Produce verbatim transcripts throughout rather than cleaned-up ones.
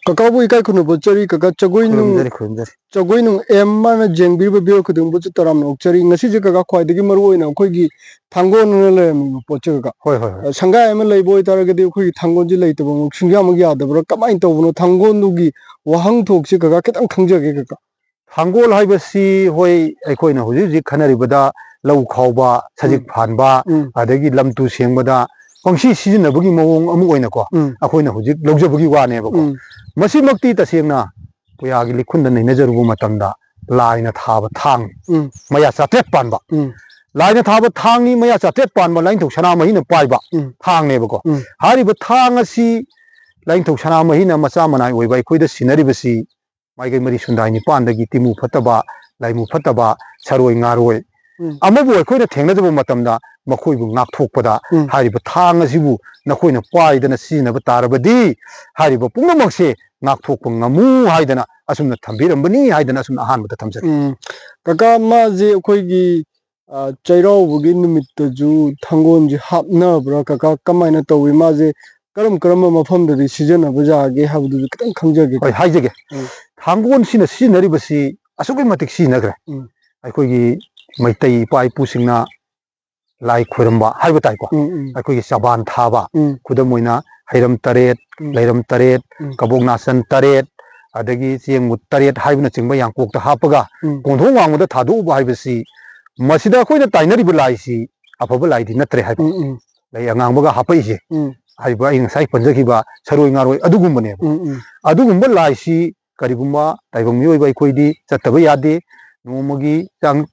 ꯀꯀꯥꯕꯨ ꯏꯀꯥꯏ ꯈꯨꯝꯅꯕ ꯎꯠꯆꯔꯤ꯫ ꯀꯀꯥ, ꯖꯒꯣꯏ ꯅꯨꯡ, ꯈꯨꯔꯨꯝꯖꯔꯤ, ꯈꯨꯔꯨꯝꯖꯔꯤ꯫ ꯖꯒꯣꯏ ꯅꯨꯡ ꯑꯦꯝ ꯃꯥꯅ ꯌꯦꯡꯕꯤꯔꯤꯕ ꯚꯤꯌꯨ ꯈꯨꯗꯤꯡꯃꯛꯁꯨ ꯇꯔꯥꯝꯅ ꯑꯣꯛꯆꯔꯤ꯫ ꯉꯁꯤꯁꯦ ꯀꯀꯥ, ꯈ꯭ꯋꯥꯏꯗꯒꯤ ꯃꯔꯨ ꯑꯣꯏꯅ ꯑꯩꯈꯣꯏꯒꯤ ꯊꯥꯡꯒꯣꯟ ꯑꯅ ꯂꯩꯔꯝꯃꯤꯕ ꯄꯣꯠꯁꯦ ꯀꯀꯥ꯫ ꯍꯣꯏ, ꯍꯣꯏ, ꯍꯣꯏ꯫ ꯑ, ꯁꯪꯒꯥꯏ ꯑꯃ ꯂꯩꯕ ꯑꯣꯏꯇꯥꯔꯒꯗꯤ ꯑꯩꯈꯣꯏꯒꯤ ꯊꯥꯡꯒꯣꯟꯁꯦ ꯂꯩꯇꯕ ꯑꯃꯨꯛ ꯁꯨꯡꯌꯥꯃꯛ ꯌꯥꯗꯕ꯭ꯔꯥ? ꯀꯃꯥꯏꯅ ꯇꯧꯕꯅꯣ? ꯊꯥꯡꯒꯣꯟꯗꯨꯒꯤ ꯋꯥꯍꯟꯊꯣꯛꯁꯦ ꯀꯀꯥ ꯈꯤꯇꯪ ꯈꯪꯖꯒꯦ ꯀꯀꯥ꯫ ꯊꯥꯡꯒꯣꯜ ꯍꯥꯏꯕꯁꯤ, ꯍꯣꯏ, ꯑꯩꯈꯣꯏꯅ ꯍꯧꯖꯤꯛ ꯍꯧꯖꯤꯛ ꯈꯟꯅꯔꯤꯕꯗ ꯂꯧ ꯈꯥꯎꯕ, ꯁꯖꯤꯛ ꯎꯝ꯫ ꯐꯥꯟꯕ, ꯎꯝ꯫ ꯑꯗꯒꯤ ꯂꯝ ꯇꯨ ꯁꯦꯡꯕꯗ ꯄꯪꯁꯤ ꯁꯤꯖꯤꯟꯅꯕꯒꯤ ꯃꯑꯣꯡ ꯑꯃ ꯑꯣꯏꯅꯀꯣ, ꯎꯝ꯫ ꯑꯩꯈꯣꯏꯅ ꯍꯧꯖꯤꯛ ꯂꯧꯖꯕꯒꯤ ꯋꯥꯅꯦꯕꯀꯣ꯫ ꯎꯝ꯫ ꯃꯁꯤꯃꯛꯇꯤ ꯇꯁꯦꯡꯅ ꯄꯨꯌꯥꯒꯤ ꯂꯤꯈꯨꯟꯗ ꯅꯩꯅꯖꯔꯨꯕ ꯃꯇꯝꯗ ꯂꯥꯏꯅ ꯊꯥꯕ ꯊꯥꯡ, ꯎꯝ꯫ ꯃꯌꯥ ꯆꯥꯇ꯭ꯔꯦꯠ ꯄꯥꯟꯕ꯫ ꯎꯝ꯫ ꯂꯥꯏꯅ ꯊꯥꯕ ꯊꯥꯡꯅꯤ, ꯃꯌꯥ ꯆꯥꯇ꯭ꯔꯦꯠ ꯄꯥꯟꯕ ꯂꯥꯏꯅꯤꯡꯊꯧ ꯁꯅꯥꯃꯍꯤꯅ ꯄꯥꯏꯕ ꯎꯝ꯫ ꯊꯥꯡꯅꯦꯕꯀꯣ꯫ ꯎꯝ꯫ ꯍꯥꯏꯔꯤꯕ ꯊꯥꯡ ꯑꯁꯤ ꯂꯥꯏꯅꯤꯡꯊꯧ ꯁꯅꯥꯃꯍꯤꯅ ꯃꯆꯥ ꯃꯅꯥꯏ ꯑꯣꯏꯕ ꯑꯩꯈꯣꯏꯗ ꯁꯤꯟꯅꯔꯤꯕꯁꯤ ꯃꯥꯏꯀꯩ ꯃꯔꯤ ꯁꯨꯟꯗꯥꯏ ꯅꯤꯄꯥꯟꯗꯒꯤ ꯇꯤꯃꯨ ꯐꯠꯇꯕ, ꯂꯥꯏꯃꯨ ꯐꯠꯇꯕ, ꯁꯔꯣꯏ ꯉꯥꯔꯣꯏ ꯎꯝ꯫ ꯑꯃꯕꯨ ꯑꯩꯈꯣꯏꯅ ꯊꯦꯡꯅꯖꯕ ꯃꯇꯝꯗ ꯃꯈꯣꯏꯕꯨ ꯉꯥꯛꯊꯣꯛꯄꯗ ꯎꯝ꯫ ꯍꯥꯏꯔꯤꯕ ꯊꯥꯡ ꯑꯁꯤꯕꯨ ꯅꯈꯣꯏꯅ ꯄꯥꯏꯗꯅ ꯁꯤꯖꯤꯟꯅꯕ ꯇꯥꯔꯕꯗꯤ ꯍꯥꯏꯔꯤꯕ ꯄꯨꯝꯅꯃꯛꯁꯦ ꯉꯥꯛꯊꯣꯛꯄ ꯉꯝꯃꯨ ꯍꯥꯏꯗꯅ ꯑꯁꯨꯝꯅ ꯊꯝꯕꯤꯔꯝꯕꯅꯤ ꯍꯥꯏꯗꯅ ꯑꯁꯨꯝꯅ ꯑꯍꯥꯟꯕꯗ ꯊꯝꯖꯒꯦ꯫ ꯎꯝ꯫ ꯀꯀꯥ, ꯃꯥꯁꯦ ꯑꯩꯈꯣꯏꯒꯤ, ꯑ, ꯆꯩꯔꯥꯎꯕꯒꯤ ꯅꯨꯃꯤꯠꯇꯁꯨ ꯊꯥꯡꯒꯣꯟꯁꯦ ꯍꯥꯞꯅꯕ꯭ꯔꯥ ꯀꯀꯥ? ꯀꯃꯥꯏꯅ ꯇꯧꯏ? ꯃꯥꯁꯦ ꯀꯔꯝ ꯀꯔꯝꯕ ꯃꯐꯝꯗꯗꯤ ꯁꯤꯖꯤꯟꯅꯕ ꯌꯥꯒꯦ ꯍꯥꯏꯕꯗꯨꯁꯨ ꯈꯤꯇꯪ ꯈꯪꯖꯒꯦ꯫ ꯍꯣꯏ, ꯍꯥꯏꯖꯒꯦ꯫ ꯎꯝ꯫ ꯊꯥꯡꯒꯣꯟꯁꯤꯅ ꯁꯤꯖꯤꯟꯅꯔꯤꯕꯁꯤ ꯑꯁꯨꯛꯀꯤ ꯃꯇꯤꯛ ꯁꯤꯖꯤꯟꯅꯈ꯭ꯔꯦ꯫ ꯎꯝ꯫ ꯑꯩꯈꯣꯏꯒꯤ ꯃꯩꯇꯩ ꯏꯄꯥ ꯏꯄꯨꯁꯤꯡꯅ ꯂꯥꯏ ꯈꯣꯏꯔꯝꯕ ꯍꯥꯏꯕ ꯇꯥꯏꯀꯣ꯫ ꯎꯝ, ꯎꯝ꯫ ꯑꯩꯈꯣꯏꯒꯤ ꯆꯕꯥꯟ ꯊꯥꯕ, ꯎꯝ꯫ ꯈꯨꯗꯝ ꯑꯣꯏꯅ ꯍꯩꯔꯝ ꯇꯔꯦꯠ, ꯎꯝ꯫ ꯂꯩꯔꯝ ꯇꯔꯦꯠ, ꯎꯝ꯫ ꯀꯕꯣꯛ ꯅꯥꯆꯟ ꯇꯔꯦꯠ, ꯑꯗꯒꯤ ꯆꯦꯡ ꯃꯨꯠ ꯇꯔꯦꯠ ꯍꯥꯏꯕꯅꯆꯤꯡꯕ ꯌꯥꯡꯀꯣꯛꯇ ꯍꯥꯞꯄꯒ ꯎꯝ꯫ ꯀꯣꯟꯊꯣꯡ ꯋꯥꯡꯃꯗ ꯊꯥꯗꯣꯛꯎꯕ ꯍꯥꯏꯕꯁꯤ, ꯃꯁꯤꯗ ꯑꯩꯈꯣꯏꯅ ꯇꯥꯏꯅꯔꯤꯕ ꯂꯥꯏꯁꯤ ꯑꯐꯕ ꯂꯥꯏꯗꯤ ꯅꯠꯇ꯭ꯔꯦ ꯍꯥꯏꯕ꯫ ꯎꯝ, ꯎꯝ꯫ ꯂꯩ ꯑꯉꯥꯡꯕꯒ ꯍꯥꯞꯄꯛꯏꯁꯦ, ꯎꯝ꯫ ꯍꯥꯏꯔꯤꯕ ꯑꯩ ꯉꯁꯥꯏ ꯄꯟꯖꯈꯤꯕ ꯁꯔꯣꯏ ꯉꯥꯔꯣꯏ ꯑꯗꯨꯒꯨꯝꯕꯅꯦꯕ꯫ ꯎꯝ, ꯎꯝ꯫ ꯑꯗꯨꯒꯨꯝꯕ ꯂꯥꯏꯁꯤ ꯀꯔꯤꯒꯨꯝꯕ ꯇꯥꯏꯕꯪ ꯃꯤꯑꯣꯏꯕ ꯑꯩꯈꯣꯏꯗꯤ ꯆꯠꯇꯕ ꯌꯥꯗꯦ꯫ ꯅꯣꯡꯃꯒꯤ ꯆꯥꯡ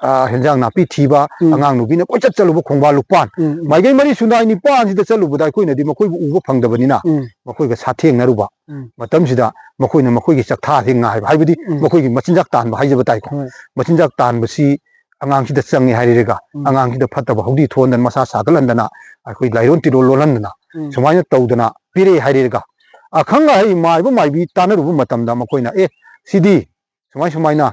ꯑ, ꯍꯦꯟꯖꯥꯡ ꯅꯥꯄꯤ ꯊꯤꯕ, ꯎꯝ꯫ ꯑꯉꯥꯡ ꯅꯨꯕꯤꯅ ꯀꯣꯏꯆꯠ ꯆꯠꯂꯨꯕ ꯈꯣꯡꯕꯥꯟ ꯂꯨꯄꯥꯟ, ꯎꯝ, ꯎꯝ꯫ ꯃꯥꯏꯀꯩ ꯃꯔꯤ ꯁꯨꯟꯗꯥꯏ ꯅꯤꯄꯥꯟꯁꯤꯗ ꯆꯠꯂꯨꯕꯗ ꯑꯩꯈꯣꯏꯅꯗꯤ ꯃꯈꯣꯏꯕꯨ ꯎꯕ ꯐꯪꯗꯕꯅꯤꯅ, ꯎꯝ꯫ ꯃꯈꯣꯏꯒ ꯁꯥꯊꯦꯡꯅꯔꯨꯕ, ꯎꯝ꯫ ꯃꯇꯝꯁꯤꯗ ꯃꯈꯣꯏꯅ ꯃꯈꯣꯏꯒꯤ ꯆꯥꯛꯊꯥꯁꯦ ꯉꯥꯏꯕ, ꯍꯥꯏꯕꯗꯤ ꯎꯝ꯫ ꯃꯈꯣꯏꯒꯤ ꯃꯆꯤꯟꯖꯥꯛ ꯇꯥꯟꯕ ꯍꯥꯏꯖꯕ ꯇꯥꯏꯀꯣ꯫ ꯍꯣꯏ꯫ ꯃꯆꯤꯟꯖꯥꯛ ꯇꯥꯟꯕꯁꯤ ꯑꯉꯥꯡꯁꯤꯗ ꯆꯪꯉꯦ ꯍꯥꯏꯔꯦꯒ, ꯎꯝ꯫ ꯑꯉꯥꯡꯁꯤꯗ ꯐꯠꯇꯕ ꯍꯧꯗꯤ ꯊꯣꯛꯍꯟꯗꯅ, ꯃꯁꯥ ꯁꯥꯒꯠꯍꯟꯗꯅ, ꯑꯩꯈꯣꯏ ꯂꯥꯏꯔꯣꯟ ꯇꯤꯔꯣꯟ ꯂꯣꯜꯍꯟꯗꯅ, ꯎꯝ꯫ ꯁꯨꯃꯥꯏꯅ ꯇꯧꯗꯅ ꯄꯤꯔꯛꯑꯦ ꯍꯥꯏꯔꯦꯒ, ꯑꯈꯪ ꯑꯍꯩ ꯃꯥꯏꯕ ꯃꯥꯏꯕꯤ ꯇꯥꯟꯅꯔꯨꯕ ꯃꯇꯝꯗ ꯃꯈꯣꯏꯅ, "ꯑꯦ, ꯁꯤꯗꯤ ꯁꯨꯃꯥꯏ ꯁꯨꯃꯥꯏꯅ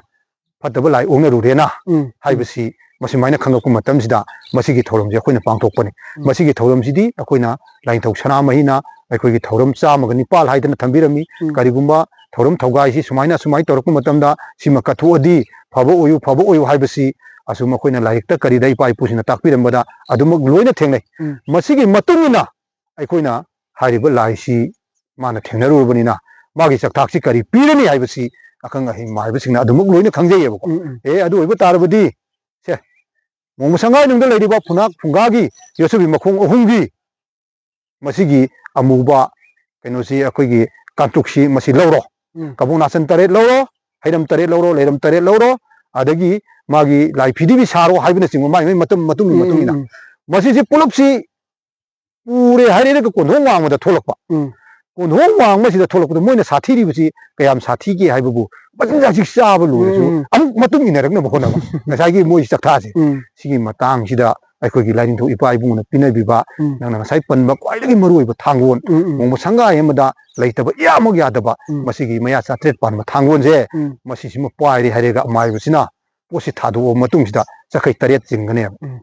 ꯐꯠꯇꯕ ꯂꯥꯏ ꯑꯣꯛꯅꯔꯨꯔꯦꯅ" ꯎꯝ, ꯎꯝ꯫ ꯍꯥꯏꯕꯁꯤ ꯃꯁꯨꯃꯥꯏꯅ ꯈꯪꯂꯛꯄ ꯃꯇꯝꯁꯤꯗ ꯃꯁꯤꯒꯤ ꯊꯧꯔꯝꯁꯦ ꯑꯩꯈꯣꯏꯅ ꯄꯥꯡꯊꯣꯛꯄꯅꯤ꯫ ꯎꯝ꯫ ꯃꯁꯤꯒꯤ ꯊꯧꯔꯝꯁꯤꯗꯤ ꯑꯩꯈꯣꯏꯅ ꯂꯥꯏꯅꯤꯡꯊꯧ ꯁꯅꯥꯃꯍꯤꯅ ꯑꯩꯈꯣꯏꯒꯤ ꯊꯧꯔꯝ ꯆꯥꯝꯃꯒ ꯅꯤꯄꯥꯜ ꯍꯥꯏꯗꯅ ꯊꯝꯕꯤꯔꯝꯃꯤ꯫ ꯎꯝ꯫ ꯀꯔꯤꯒꯨꯝꯕ ꯊꯧꯔꯝ ꯊꯧꯒꯥꯏꯁꯤ ꯁꯨꯃꯥꯏꯅ ꯑꯁꯨꯃꯥꯏꯅ ꯇꯧꯔꯛꯄ ꯃꯇꯝꯗ ꯁꯤꯃ ꯀꯠꯊꯣꯛꯑꯗꯤ ꯐꯕ ꯑꯣꯏꯌꯨ, ꯐꯕ ꯑꯣꯏꯌꯨ ꯍꯥꯏꯕꯁꯤ ꯑꯁꯨꯝ ꯑꯩꯈꯣꯏꯅ ꯂꯥꯏꯔꯤꯛꯇ ꯀꯔꯤꯗ ꯏꯄꯥ ꯏꯄꯨꯁꯤꯡꯅ ꯇꯥꯛꯄꯤꯔꯝꯕꯗ ꯑꯗꯨꯃꯛ ꯂꯣꯏꯅ ꯊꯦꯡꯅꯩ꯫ ꯎꯝ꯫ ꯃꯁꯤꯒꯤ ꯃꯇꯨꯡ ꯏꯟꯅ ꯑꯩꯈꯣꯏꯅ ꯍꯥꯏꯔꯤꯕ ꯂꯥꯏꯁꯤ ꯃꯥꯅ ꯊꯦꯡꯅꯔꯨꯔꯕꯅꯤꯅ ꯃꯥꯒꯤ ꯆꯥꯛꯊꯥꯛꯁꯤ ꯀꯔꯤ ꯄꯤꯔꯅꯤ ꯍꯥꯏꯕꯁꯤ ꯑꯈꯪ ꯑꯍꯩ ꯃꯥꯏꯕꯁꯤꯡꯅ ꯑꯗꯨꯃꯛ ꯂꯣꯏꯅ ꯈꯪꯖꯩꯌꯦꯕꯀꯣ꯫ ꯎꯝ, ꯎꯝ꯫ ꯑꯦ, ꯑꯗꯨ ꯑꯣꯏꯕ ꯇꯥꯔꯕꯗꯤ ꯁꯦ, ꯃꯣꯡꯕ ꯁꯪꯒꯥꯏꯅꯨꯡꯗ ꯂꯩꯔꯤꯕ ꯐꯨꯅꯥꯛ ꯐꯨꯡꯒꯥꯒꯤ ꯌꯣꯠꯁꯕꯤ ꯃꯈꯣꯡ ꯑꯍꯨꯝꯒꯤ ꯃꯁꯤꯒꯤ ꯑꯃꯨꯕ ꯀꯩꯅꯣꯁꯤ, ꯑꯩꯈꯣꯏꯒꯤ ꯀꯥꯡꯇ꯭ꯔꯨꯛꯁꯤ ꯃꯁꯤ ꯂꯧꯔꯣ꯫ ꯎꯝ꯫ ꯀꯕꯣꯛ ꯅꯥꯆꯟ ꯇꯔꯦꯠ ꯂꯧꯔꯣ, ꯍꯩꯔꯝ ꯇꯔꯦꯠ ꯂꯧꯔꯣ, ꯂꯩꯔꯝ ꯇꯔꯦꯠ ꯂꯧꯔꯣ, ꯑꯗꯒꯤ ꯃꯥꯒꯤ ꯂꯥꯏ ꯐꯤꯗꯤꯕꯤ ꯁꯥꯔꯣ ꯍꯥꯏꯕꯅꯆꯤꯡꯕ ꯃꯥꯏ ꯃꯥꯏ ꯃꯇꯝ ꯃꯇꯨꯡꯒꯤ ꯎꯝ, ꯃꯇꯨꯡ ꯏꯟꯅ꯫ ꯎꯝ꯫ ꯃꯁꯤꯁꯤ ꯄꯨꯂꯞꯁꯤ ꯄꯨꯔꯦ ꯍꯥꯏꯔꯦꯒ ꯀꯣꯟꯊꯣꯡ ꯋꯥꯡꯃꯗ ꯊꯣꯛꯂꯛꯄ꯫ ꯎꯝ꯫ ꯀꯣꯟꯊꯣꯡ ꯋꯥꯡꯃꯁꯤꯗ ꯊꯣꯛꯂꯛꯄꯗ ꯃꯣꯏꯅ ꯁꯥꯊꯤꯔꯤꯕꯁꯤ ꯀꯌꯥꯝ ꯁꯥꯊꯤꯒꯦ ꯍꯥꯏꯕꯕꯨ ꯃꯆꯤꯟꯖꯥꯛꯁꯤ ꯆꯥꯕ ꯂꯣꯏꯔꯁꯨ ꯎꯝ, ꯎꯝ꯫ ꯑꯃꯨꯛ ꯃꯇꯨꯡ ꯏꯟꯅꯔꯛꯅꯕ ꯍꯣꯠꯅꯕ꯫ ꯉꯁꯥꯏꯒꯤ ꯃꯣꯏ ꯆꯥꯛꯊꯥꯁꯦ꯫ ꯎꯝ꯫ ꯁꯤꯒꯤ ꯃꯇꯥꯡꯁꯤꯗ ꯑꯩꯈꯣꯏꯒꯤ ꯂꯥꯏꯅꯤꯡꯊꯧ ꯏꯄꯥ ꯏꯕꯨꯡꯅ ꯄꯤꯅꯕꯤꯕ, ꯎꯝ꯫ ꯅꯪꯅ ꯉꯁꯥꯏ ꯄꯟꯕ ꯈ꯭ꯋꯥꯏꯗꯒꯤ ꯃꯔꯨꯑꯣꯏꯕ ꯊꯥꯡꯒꯣꯜ, ꯎꯝ, ꯎꯝ꯫ ꯃꯣꯡꯕ ꯁꯪꯒꯥꯏ ꯑꯃꯗ ꯂꯩꯇꯕ ꯏꯌꯥꯃꯛ ꯌꯥꯗꯕ, ꯎꯝ꯫ ꯃꯁꯤꯒꯤ ꯃꯌꯥ ꯆꯥꯇ꯭ꯔꯦꯠ ꯄꯥꯟꯕ ꯊꯥꯡꯒꯣꯜꯁꯦ, ꯎꯝ꯫ ꯃꯁꯤꯁꯤꯃ ꯄꯥꯏꯔꯦ ꯍꯥꯏꯔꯒ ꯑꯃꯥꯏꯕꯁꯤꯅ ꯄꯣꯠꯁꯤ ꯊꯥꯗꯣꯛꯑꯕ ꯃꯇꯨꯡꯁꯤꯗ ꯆꯈꯩ ꯇꯔꯦꯠ ꯆꯤꯡꯒꯅꯦꯕ꯫ ꯎꯝ꯫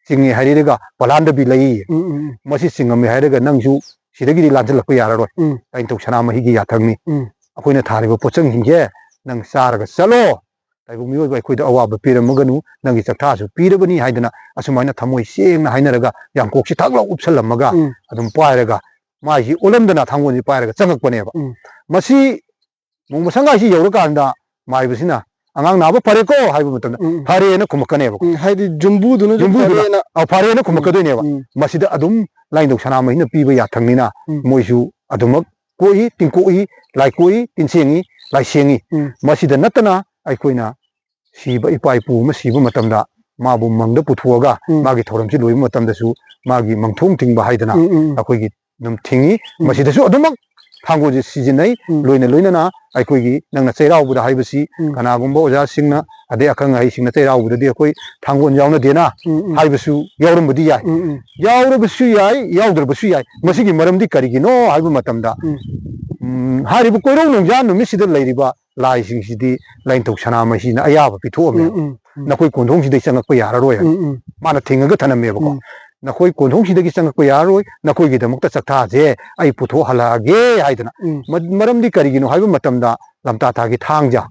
ꯆꯤꯡꯉꯦ ꯍꯥꯏꯔꯒ ꯄꯂꯥꯟꯗꯕꯤ ꯂꯩ꯫ ꯎꯝ, ꯎꯝ, ꯎꯝ꯫ ꯃꯁꯤ ꯆꯤꯡꯉꯝꯃꯦ ꯍꯥꯏꯔꯒ ꯅꯪꯁꯨ ꯁꯤꯗꯒꯤꯗꯤ ꯂꯥꯟꯁꯤꯜꯂꯛꯄ ꯌꯥꯔꯔꯣꯏ꯫ ꯎꯝ꯫ ꯂꯥꯏꯅꯤꯡꯊꯧ ꯁꯅꯥꯃꯍꯤꯒꯤ ꯌꯥꯊꯪꯅꯤ꯫ ꯎꯝ꯫ ꯑꯩꯈꯣꯏꯅ ꯊꯥꯔꯤꯕ ꯄꯣꯠꯆꯪꯁꯤꯡꯁꯦ ꯅꯪ ꯆꯥꯔꯒ ꯆꯠꯂꯣ꯫ ꯇꯥꯏꯕꯪ ꯃꯤꯑꯣꯏꯕ ꯑꯩꯈꯣꯏꯗ ꯑꯋꯥꯕ ꯄꯤꯔꯝꯃꯒꯅꯨ, ꯅꯪꯒꯤ ꯆꯥꯛꯊꯥꯁꯨ ꯄꯤꯔꯕꯅꯤ ꯍꯥꯏꯗꯅ ꯑꯁꯨꯃꯥꯏꯅ ꯊꯃꯣꯏ ꯁꯦꯡꯅ ꯍꯥꯏꯅꯔꯒ ꯌꯥꯡꯀꯣꯛꯁꯤ ꯊꯛ ꯂꯥꯎ ꯎꯞꯁꯜꯂꯝꯃꯒ ꯎꯝ꯫ ꯑꯗꯨꯝ ꯄꯥꯏꯔꯒ ꯃꯥꯏꯁꯤ ꯑꯣꯜꯂꯝꯗꯅ ꯊꯥꯡꯒꯣꯜꯁꯤ ꯄꯥꯏꯔꯒ ꯆꯪꯉꯛꯄꯅꯦꯕ꯫ ꯎꯝ꯫ ꯃꯁꯤ ꯅꯣꯡꯃ ꯁꯪꯒꯥꯏꯁꯤ ꯌꯧꯔꯀꯥꯟꯗ ꯃꯥꯏꯕꯁꯤꯅ, "ꯑꯉꯥꯡ ꯅꯥꯕ ꯐꯔꯦꯀꯣ" ꯍꯥꯏꯕ ꯃꯇꯝꯗ, ꯎꯝ, ꯎꯝ꯫ "ꯐꯔꯦꯅ" ꯈꯨꯝꯃꯛꯀꯅꯦꯕꯀꯣ꯫ ꯎꯝ, ꯍꯥꯏꯗꯤ ꯌꯨꯝꯕꯨꯗꯨꯅꯁꯨ ꯌꯨꯝꯕꯨꯗꯨꯅ, ꯐꯔꯦꯅ "ꯑ, ꯐꯔꯦꯅ" ꯎꯝ, ꯈꯨꯝꯃꯛꯀꯗꯣꯏꯅꯦꯕ꯫ ꯎꯝ꯫ ꯃꯁꯤꯗ ꯑꯗꯨꯝ ꯂꯥꯏꯅꯤꯡꯊꯧ ꯁꯅꯥꯃꯍꯤꯅ ꯄꯤꯕ ꯌꯥꯊꯪꯅꯤꯅ ꯎꯝ꯫ ꯃꯣꯏꯁꯨ ꯑꯗꯨꯃꯛ ꯀꯣꯛꯏ, ꯇꯤꯡꯀꯣꯛꯏ, ꯂꯥꯏ ꯀꯣꯛꯏ, ꯇꯤꯟꯁꯦꯡꯉꯤ, ꯂꯥꯏ ꯁꯦꯡꯉꯤ꯫ ꯎꯝ꯫ ꯃꯁꯤꯗ ꯅꯠꯇꯅ ꯑꯩꯈꯣꯏꯅ ꯁꯤꯕ, ꯏꯄꯥ ꯏꯄꯨ ꯑꯃ ꯁꯤꯕ ꯃꯇꯝꯗ ꯃꯥꯕꯨ ꯃꯪꯗ ꯄꯨꯊꯣꯛꯑꯒ ꯎꯝ꯫ ꯃꯥꯒꯤ ꯊꯧꯔꯝꯁꯤ ꯂꯣꯏꯕ ꯃꯇꯝꯗꯁꯨ ꯃꯥꯒꯤ ꯃꯪꯊꯣꯡ ꯊꯤꯡꯕ ꯍꯥꯏꯗꯅ ꯎꯝ, ꯎꯝ, ꯎꯝ꯫ ꯑꯩꯈꯣꯏꯒꯤ ꯑꯗꯨꯝ ꯊꯤꯡꯉꯤ꯫ ꯎꯝ꯫ ꯃꯁꯤꯗꯁꯨ ꯑꯗꯨꯃꯛ ꯊꯥꯡꯒꯣꯜꯁꯦ ꯁꯤꯖꯤꯟꯅꯩ꯫ ꯎꯝ꯫ ꯂꯣꯏꯅ ꯂꯣꯏꯅꯅ ꯑꯩꯈꯣꯏꯒꯤ ꯅꯪꯅ ꯆꯩꯔꯥꯎꯕꯗ ꯍꯥꯏꯕꯁꯤ ꯎꯝ꯫ ꯀꯅꯥꯒꯨꯝꯕ ꯑꯣꯖꯥꯁꯤꯡꯅ ꯑꯗꯩ ꯑꯈꯪ ꯑꯍꯩꯁꯤꯡꯅ ꯆꯩꯔꯥꯎꯕꯗꯗꯤ ꯑꯩꯈꯣꯏ ꯊꯥꯡꯒꯣꯜ ꯌꯥꯎꯅꯗꯦꯅ ꯎꯝ, ꯎꯝ꯫ ꯍꯥꯏꯕꯁꯨ ꯌꯥꯎꯔꯝꯕꯗꯤ ꯌꯥꯏ꯫ ꯎꯝ, ꯎꯝ꯫ ꯌꯥꯎꯔꯕꯁꯨ ꯌꯥꯏ, ꯌꯥꯎꯗ꯭ꯔꯕꯁꯨ ꯌꯥꯏ꯫ ꯃꯁꯤꯒꯤ ꯃꯔꯝꯗꯤ ꯀꯔꯤꯒꯤꯅꯣ ꯍꯥꯏꯕ ꯃꯇꯝꯗ, ꯎꯝ꯫ ꯎꯝ, ꯍꯥꯏꯔꯤꯕ ꯀꯣꯏꯔꯧ ꯅꯣꯡꯖꯥ ꯅꯨꯃꯤꯠꯁꯤꯗ ꯂꯩꯔꯤꯕ ꯂꯥꯏꯁꯤꯡꯁꯤꯗꯤ ꯂꯥꯏꯅꯤꯡꯊꯧ ꯁꯅꯥꯃꯍꯤꯅ ꯑꯌꯥꯕ ꯄꯤꯊꯣꯛꯑꯝꯃꯦ꯫ ꯎꯝ, ꯎꯝ, ꯎꯝ꯫ "ꯅꯈꯣꯏ ꯀꯣꯟꯊꯣꯡꯁꯤꯗꯩ ꯆꯪꯉꯛꯄ ꯌꯥꯔꯔꯣꯏ" ꯍꯥꯏꯅ ꯎꯝ, ꯎꯝ꯫ ꯃꯥꯅ ꯊꯤꯡꯉꯒ ꯊꯅꯝꯃꯦꯕꯀꯣ꯫ ꯎꯝ꯫ ꯅꯈꯣꯏ ꯀꯣꯟꯊꯣꯡꯁꯤꯗꯒꯤ ꯆꯪꯉꯛꯄ ꯌꯥꯔꯔꯣꯏ, ꯅꯈꯣꯏꯒꯤꯗꯃꯛꯇ ꯆꯥꯛꯊꯥꯁꯦ ꯑꯩ ꯄꯨꯊꯣꯛꯍꯜꯂꯛꯑꯒꯦ ꯍꯥꯏꯗꯅ꯫ ꯎꯝ꯫ ꯃ-, ꯃꯔꯝꯗꯤ ꯀꯔꯤꯒꯤꯅꯣ ꯍꯥꯏꯕ ꯃꯇꯝꯗ, ꯂꯝꯇꯥ ꯊꯥꯒꯤ ꯊꯥꯡꯖ,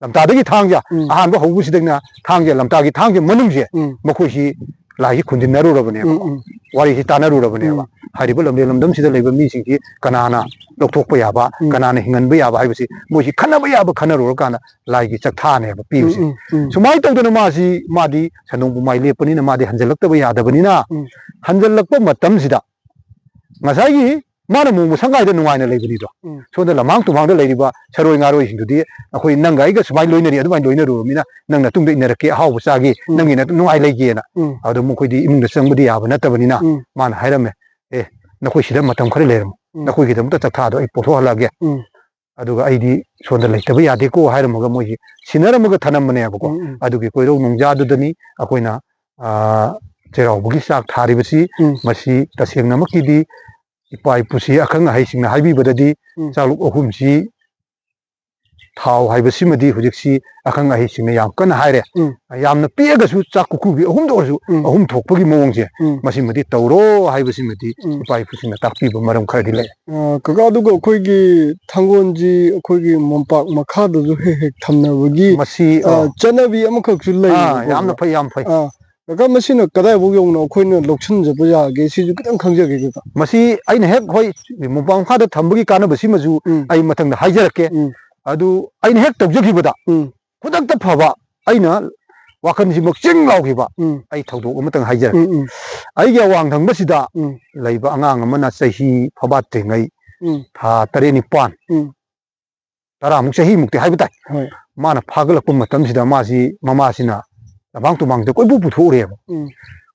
ꯂꯝꯇꯥꯗꯒꯤ ꯊꯥꯡꯖ, ꯎꯝ꯫ ꯑꯍꯥꯟꯕ ꯍꯧꯕꯁꯤꯗꯒꯤꯅ ꯊꯥꯡꯖ, ꯂꯝꯇꯥꯒꯤ ꯊꯥꯡꯖ ꯃꯅꯨꯡꯁꯦ, ꯎꯝ꯫ ꯃꯈꯣꯏꯁꯤ ꯂꯥꯏꯁꯤ ꯈꯨꯟꯖꯤꯟꯅꯔꯨꯔꯕꯅꯦꯕ꯫ ꯎꯝ, ꯎꯝ꯫ ꯋꯥꯔꯤꯁꯤ ꯇꯥꯟꯅꯔꯨꯔꯕꯅꯦꯕ꯫ ꯎꯝ꯫ ꯍꯥꯏꯔꯤꯕ ꯂꯝꯂꯦꯟ ꯂꯝꯗꯝꯁꯤꯗ ꯂꯩꯕ ꯃꯤꯁꯤꯡꯁꯤ ꯀꯅꯥꯅ ꯂꯧꯊꯣꯛꯄ ꯌꯥꯕ, ꯎꯝ꯫ ꯀꯅꯥꯅ ꯍꯤꯡꯍꯟꯕ ꯌꯥꯕ ꯍꯥꯏꯕꯁꯤ ꯃꯣꯏꯁꯤ ꯈꯟꯅꯕ ꯌꯥꯕ ꯈꯟꯅꯔꯨꯔꯀꯥꯟꯗ ꯂꯥꯏꯒꯤ ꯆꯥꯛꯊꯥꯅꯦꯕ ꯄꯤꯕꯁꯦ꯫ ꯎꯝ, ꯎꯝ, ꯎꯝ꯫ ꯁꯨꯃꯥꯏꯅ ꯇꯧꯗꯅ ꯃꯥꯁꯤ, ꯃꯥꯗꯤ ꯁꯟꯗꯣꯡ ꯄꯨꯃꯥꯏ ꯂꯦꯞꯄꯅꯤꯅ, ꯃꯥꯗꯤ ꯍꯟꯖꯜꯂꯛꯇꯕ ꯌꯥꯗꯕꯅꯤꯅ, ꯎꯝ꯫ ꯍꯟꯖꯜꯂꯛꯄ ꯃꯇꯝꯁꯤꯗ ꯉꯁꯥꯏꯒꯤ ꯃꯥꯅ ꯃꯣꯡꯕ ꯁꯪꯒꯥꯏꯗ ꯅꯨꯡꯉꯥꯏꯅ ꯂꯩꯕꯅꯤꯗꯣ꯫ ꯎꯝ꯫ ꯁꯣꯝꯗ ꯂꯝꯍꯥꯡ ꯇꯨꯝꯍꯥꯡꯗ ꯂꯩꯔꯤꯕ ꯁꯔꯣꯏ ꯉꯥꯔꯣꯏꯁꯤꯡꯗꯨꯗꯤ ꯑꯩꯈꯣꯏ ꯅꯪꯒ ꯑꯩꯒ ꯁꯨꯃꯥꯏꯅ ꯂꯣꯏꯅꯔꯤ, ꯑꯗꯨꯃꯥꯏꯅ ꯂꯣꯏꯅꯔꯨꯔꯕꯅꯤꯅ ꯅꯪ ꯅꯇꯨꯡꯗ ꯏꯟꯅꯔꯛꯀꯦ, ꯑꯍꯥꯎꯕ ꯆꯥꯒꯦ, ꯎꯝ꯫ ꯅꯪꯒꯤ ꯅꯠ-, ꯅꯨꯡꯉꯥꯏ ꯂꯩꯒꯦꯅ꯫ ꯎꯝ꯫ ꯑꯗꯣ ꯃꯈꯣꯏꯗꯤ ꯏꯃꯨꯡꯗ ꯆꯪꯕꯗꯤ ꯌꯥꯕ ꯅꯠꯇꯕꯅꯤꯅ ꯎꯝ꯫ ꯃꯥꯅ ꯍꯥꯏꯔꯝꯃꯦ, "ꯑꯦ, ꯅꯈꯣꯏ ꯁꯤꯗ ꯃꯇꯝ ꯈꯔ ꯂꯩꯔꯝꯃꯨ, ꯎꯝ꯫ ꯅꯈꯣꯏꯒꯤꯗꯃꯛꯇ ꯆꯥꯛꯊꯥꯗꯣ ꯑꯩ ꯄꯣꯊꯣꯛꯍꯜꯂꯛꯑꯒꯦ꯫ ꯎꯝ꯫ ꯑꯗꯨꯒ ꯑꯩꯗꯤ ꯁꯣꯝꯗ ꯂꯩꯇꯕ ꯌꯥꯗꯦꯀꯣ" ꯍꯥꯏꯔꯝꯃꯒ ꯃꯣꯏꯁꯤ ꯁꯤꯟꯅꯔꯝꯃꯒ ꯊꯅꯝꯕꯅꯦꯕꯀꯣ꯫ ꯎꯝ, ꯎꯝ꯫ ꯑꯗꯨꯒꯤ ꯀꯣꯏꯔꯧ ꯅꯣꯡꯖꯥꯗꯨꯗꯅꯤ ꯑꯩꯈꯣꯏꯅ, ꯑꯥ, ꯆꯩꯔꯥꯎꯕꯒꯤ ꯆꯥꯛ ꯊꯥꯔꯤꯕꯁꯤ꯫ ꯎꯝ꯫ ꯃꯁꯤ ꯇꯁꯦꯡꯅꯃꯛꯀꯤꯗꯤ ꯏꯄꯥ ꯏꯄꯨꯁꯤ ꯑꯈꯪ ꯑꯍꯩꯁꯤꯡꯅ ꯍꯥꯏꯕꯤꯕꯗꯗꯤ ꯎꯝ꯫ ꯆꯥꯂꯨꯛ ꯑꯍꯨꯝꯁꯤ ꯊꯥꯎ ꯍꯥꯏꯕꯁꯤꯃꯗꯤ ꯍꯧꯖꯤꯛꯁꯤ ꯑꯈꯪ ꯑꯍꯩꯁꯤꯡꯅ ꯌꯥꯝ ꯀꯟꯅ ꯍꯥꯏꯔꯦ꯫ ꯎꯝ꯫ ꯌꯥꯝꯅ ꯄꯤꯛꯑꯒꯁꯨ ꯆꯥꯛ ꯀꯨꯀꯨꯕꯤ ꯑꯍꯨꯝꯗ ꯑꯣꯏꯔꯁꯨ ꯎꯝ꯫ ꯑꯍꯨꯝ ꯊꯣꯛꯄꯒꯤ ꯃꯑꯣꯡꯁꯦ, ꯎꯝ꯫ ꯃꯁꯤꯃꯗꯤ ꯇꯧꯔꯣ ꯍꯥꯏꯕꯁꯤꯃꯗꯤ ꯎꯝ꯫ ꯏꯄꯥ ꯏꯄꯨꯁꯤꯡꯅ ꯇꯥꯛꯄꯤꯕ ꯃꯔꯝ ꯈꯔꯗꯤ ꯂꯩ꯫ ꯑ, ꯀꯀꯥ, ꯑꯗꯨꯒ ꯑꯩꯈꯣꯏꯒꯤ ꯊꯥꯡꯒꯣꯜꯁꯤ ꯑꯩꯈꯣꯏꯒꯤ ꯃꯣꯝꯄꯥꯛ ꯃꯈꯥꯗꯁꯨ ꯍꯦꯛ ꯍꯦꯛ ꯊꯝꯅꯕꯒꯤ, ꯃꯁꯤ, ꯑ, ꯑ꯫ ꯆꯠꯅꯕꯤ ꯑꯃꯈꯛꯁꯨ ꯑꯥ, ꯂꯩꯌꯦꯕꯀꯣ꯫ ꯌꯥꯝꯅ ꯐꯩ, ꯌꯥꯝ ꯐꯩ꯫ ꯑꯥ, ꯀꯀꯥ, ꯃꯁꯤꯅ ꯀꯗꯥꯏꯐꯥꯎ ꯌꯧꯅ ꯑꯩꯈꯣꯏꯅ ꯂꯧꯁꯤꯟꯖꯕ ꯌꯥꯒꯦ? ꯁꯤꯁꯨ ꯈꯤꯇꯪ ꯈꯪꯖꯒꯦ, ꯀꯀꯥ꯫ ꯃꯁꯤ ꯑꯩꯅ ꯍꯦꯛ, ꯍꯣꯏ, ꯃꯣꯝꯄꯥꯛ ꯃꯈꯥꯗ ꯊꯝꯕꯒꯤ ꯀꯥꯟꯅꯕꯁꯤꯃꯁꯨ ꯎꯝ꯫ ꯑꯩ ꯃꯊꯪꯗ ꯍꯥꯏꯖꯔꯛꯀꯦ꯫ ꯎꯝ꯫ ꯑꯗꯨ ꯑꯩꯅ ꯍꯦꯛ ꯇꯧꯖꯈꯤꯕꯗ, ꯎꯝ꯫ ꯈꯨꯗꯛꯇ ꯐꯕ ꯑꯩꯅ ꯋꯥꯈꯜꯁꯤꯃꯛ ꯆꯤꯡ ꯂꯥꯎꯈꯤꯕ ꯎꯝ꯫ ꯑꯩ ꯊꯧꯗꯣꯛ ꯑꯃꯇꯪ ꯍꯥꯏꯖꯔꯛꯀꯦ꯫ ꯎꯝ, ꯎꯝ꯫ ꯑꯩꯒꯤ ꯑꯋꯥꯡ ꯊꯪꯕꯁꯤꯗ ꯎꯝ꯫ ꯂꯩꯕ ꯑꯉꯥꯡ ꯑꯃꯅ ꯆꯍꯤ ꯐꯕꯥꯠꯇ꯭ꯔꯤꯉꯩ ꯎꯝ꯫ ꯊꯥ ꯇꯔꯦꯠ ꯅꯤꯄꯥꯟ, ꯎꯝ꯫ ꯇꯔꯥꯃꯨꯛ, ꯆꯍꯤꯃꯨꯛꯇꯤ ꯍꯥꯏꯕ ꯇꯥꯏ꯫ ꯍꯣꯏ꯫ ꯃꯥꯅ ꯐꯥꯒꯠꯂꯛꯄ ꯃꯇꯝꯁꯤꯗ ꯃꯥꯁꯤ ꯃꯃꯥꯁꯤꯅ ꯂꯝꯍꯥꯡ ꯇꯨꯝꯍꯥꯡꯗ ꯀꯣꯏꯄꯨ ꯄꯨꯊꯣꯛꯎꯔꯦꯕ꯫ ꯎꯝ꯫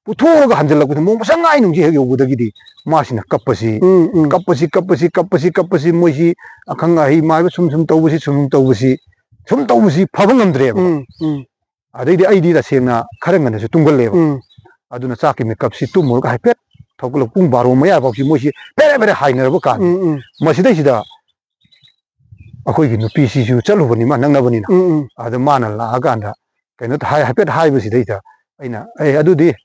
ꯄꯨꯊꯣꯛꯑꯒ ꯍꯟꯖꯜꯂꯛꯄꯗ ꯃꯣꯡ ꯃꯁꯪ ꯉꯥꯏ ꯅꯨꯡꯁꯤ ꯍꯦꯛ ꯌꯧꯕꯗꯒꯤꯗꯤ ꯃꯥꯁꯤꯅ ꯀꯞꯄꯁꯤ, ꯎꯝ, ꯎꯝ꯫ ꯀꯞꯄꯁꯤ, ꯀꯞꯄꯁꯤ, ꯀꯞꯄꯁꯤ, ꯀꯞꯄꯁꯤ, ꯃꯣꯏꯁꯤ ꯑꯈꯪ ꯑꯍꯩ ꯃꯥꯏꯕ ꯁꯨꯝ ꯁꯨꯝ ꯇꯧꯕꯁꯤ, ꯁꯨꯝ ꯁꯨꯝ ꯇꯧꯕꯁꯤ, ꯁꯨꯝ ꯇꯧꯕꯁꯤ ꯐꯕ ꯉꯝꯗ꯭ꯔꯦꯕ꯫ ꯎꯝ, ꯎꯝ꯫ ꯑꯗꯩꯗꯤ ꯑꯩꯗꯤ ꯇꯁꯦꯡꯅ ꯈꯔ ꯉꯟꯅꯁꯨ ꯇꯨꯝꯒꯜꯂꯦꯕ꯫ ꯎꯝ꯫ ꯑꯗꯨꯅ ꯆꯥꯛꯀꯤ ꯃꯦꯀꯞꯁꯤ ꯇꯨꯝꯃꯨꯔꯒ ꯍꯥꯏꯐꯦꯠ ꯊꯧꯒꯠꯂꯒ ꯄꯨꯡ ꯕꯥꯔꯣ ꯃꯌꯥ ꯐꯥꯎꯁꯤ ꯃꯣꯏꯁꯤ ꯄꯦꯔꯦ ꯄꯦꯔꯦ ꯍꯥꯏꯅꯔꯕ ꯀꯥꯟꯗ ꯎꯝ, ꯎꯝ꯫ ꯃꯁꯤꯗꯩꯁꯤꯗ ꯑꯩꯈꯣꯏꯒꯤ ꯅꯨꯄꯤꯁꯤꯁꯨ ꯆꯠꯂꯨꯕꯅꯤ ꯃꯥ ꯅꯛꯅꯕꯅꯤꯅ꯫ ꯎꯝ, ꯎꯝ꯫ ꯑꯗ ꯃꯥꯅ ꯂꯥꯛꯑꯀꯥꯟꯗ ꯀꯩꯅꯣ ꯍꯥꯏ-, ꯍꯥꯏꯐꯦꯠ ꯍꯥꯏꯕꯁꯤꯗꯩꯗ ꯑꯩꯅ, "ꯑꯦ, ꯑꯗꯨꯗꯤ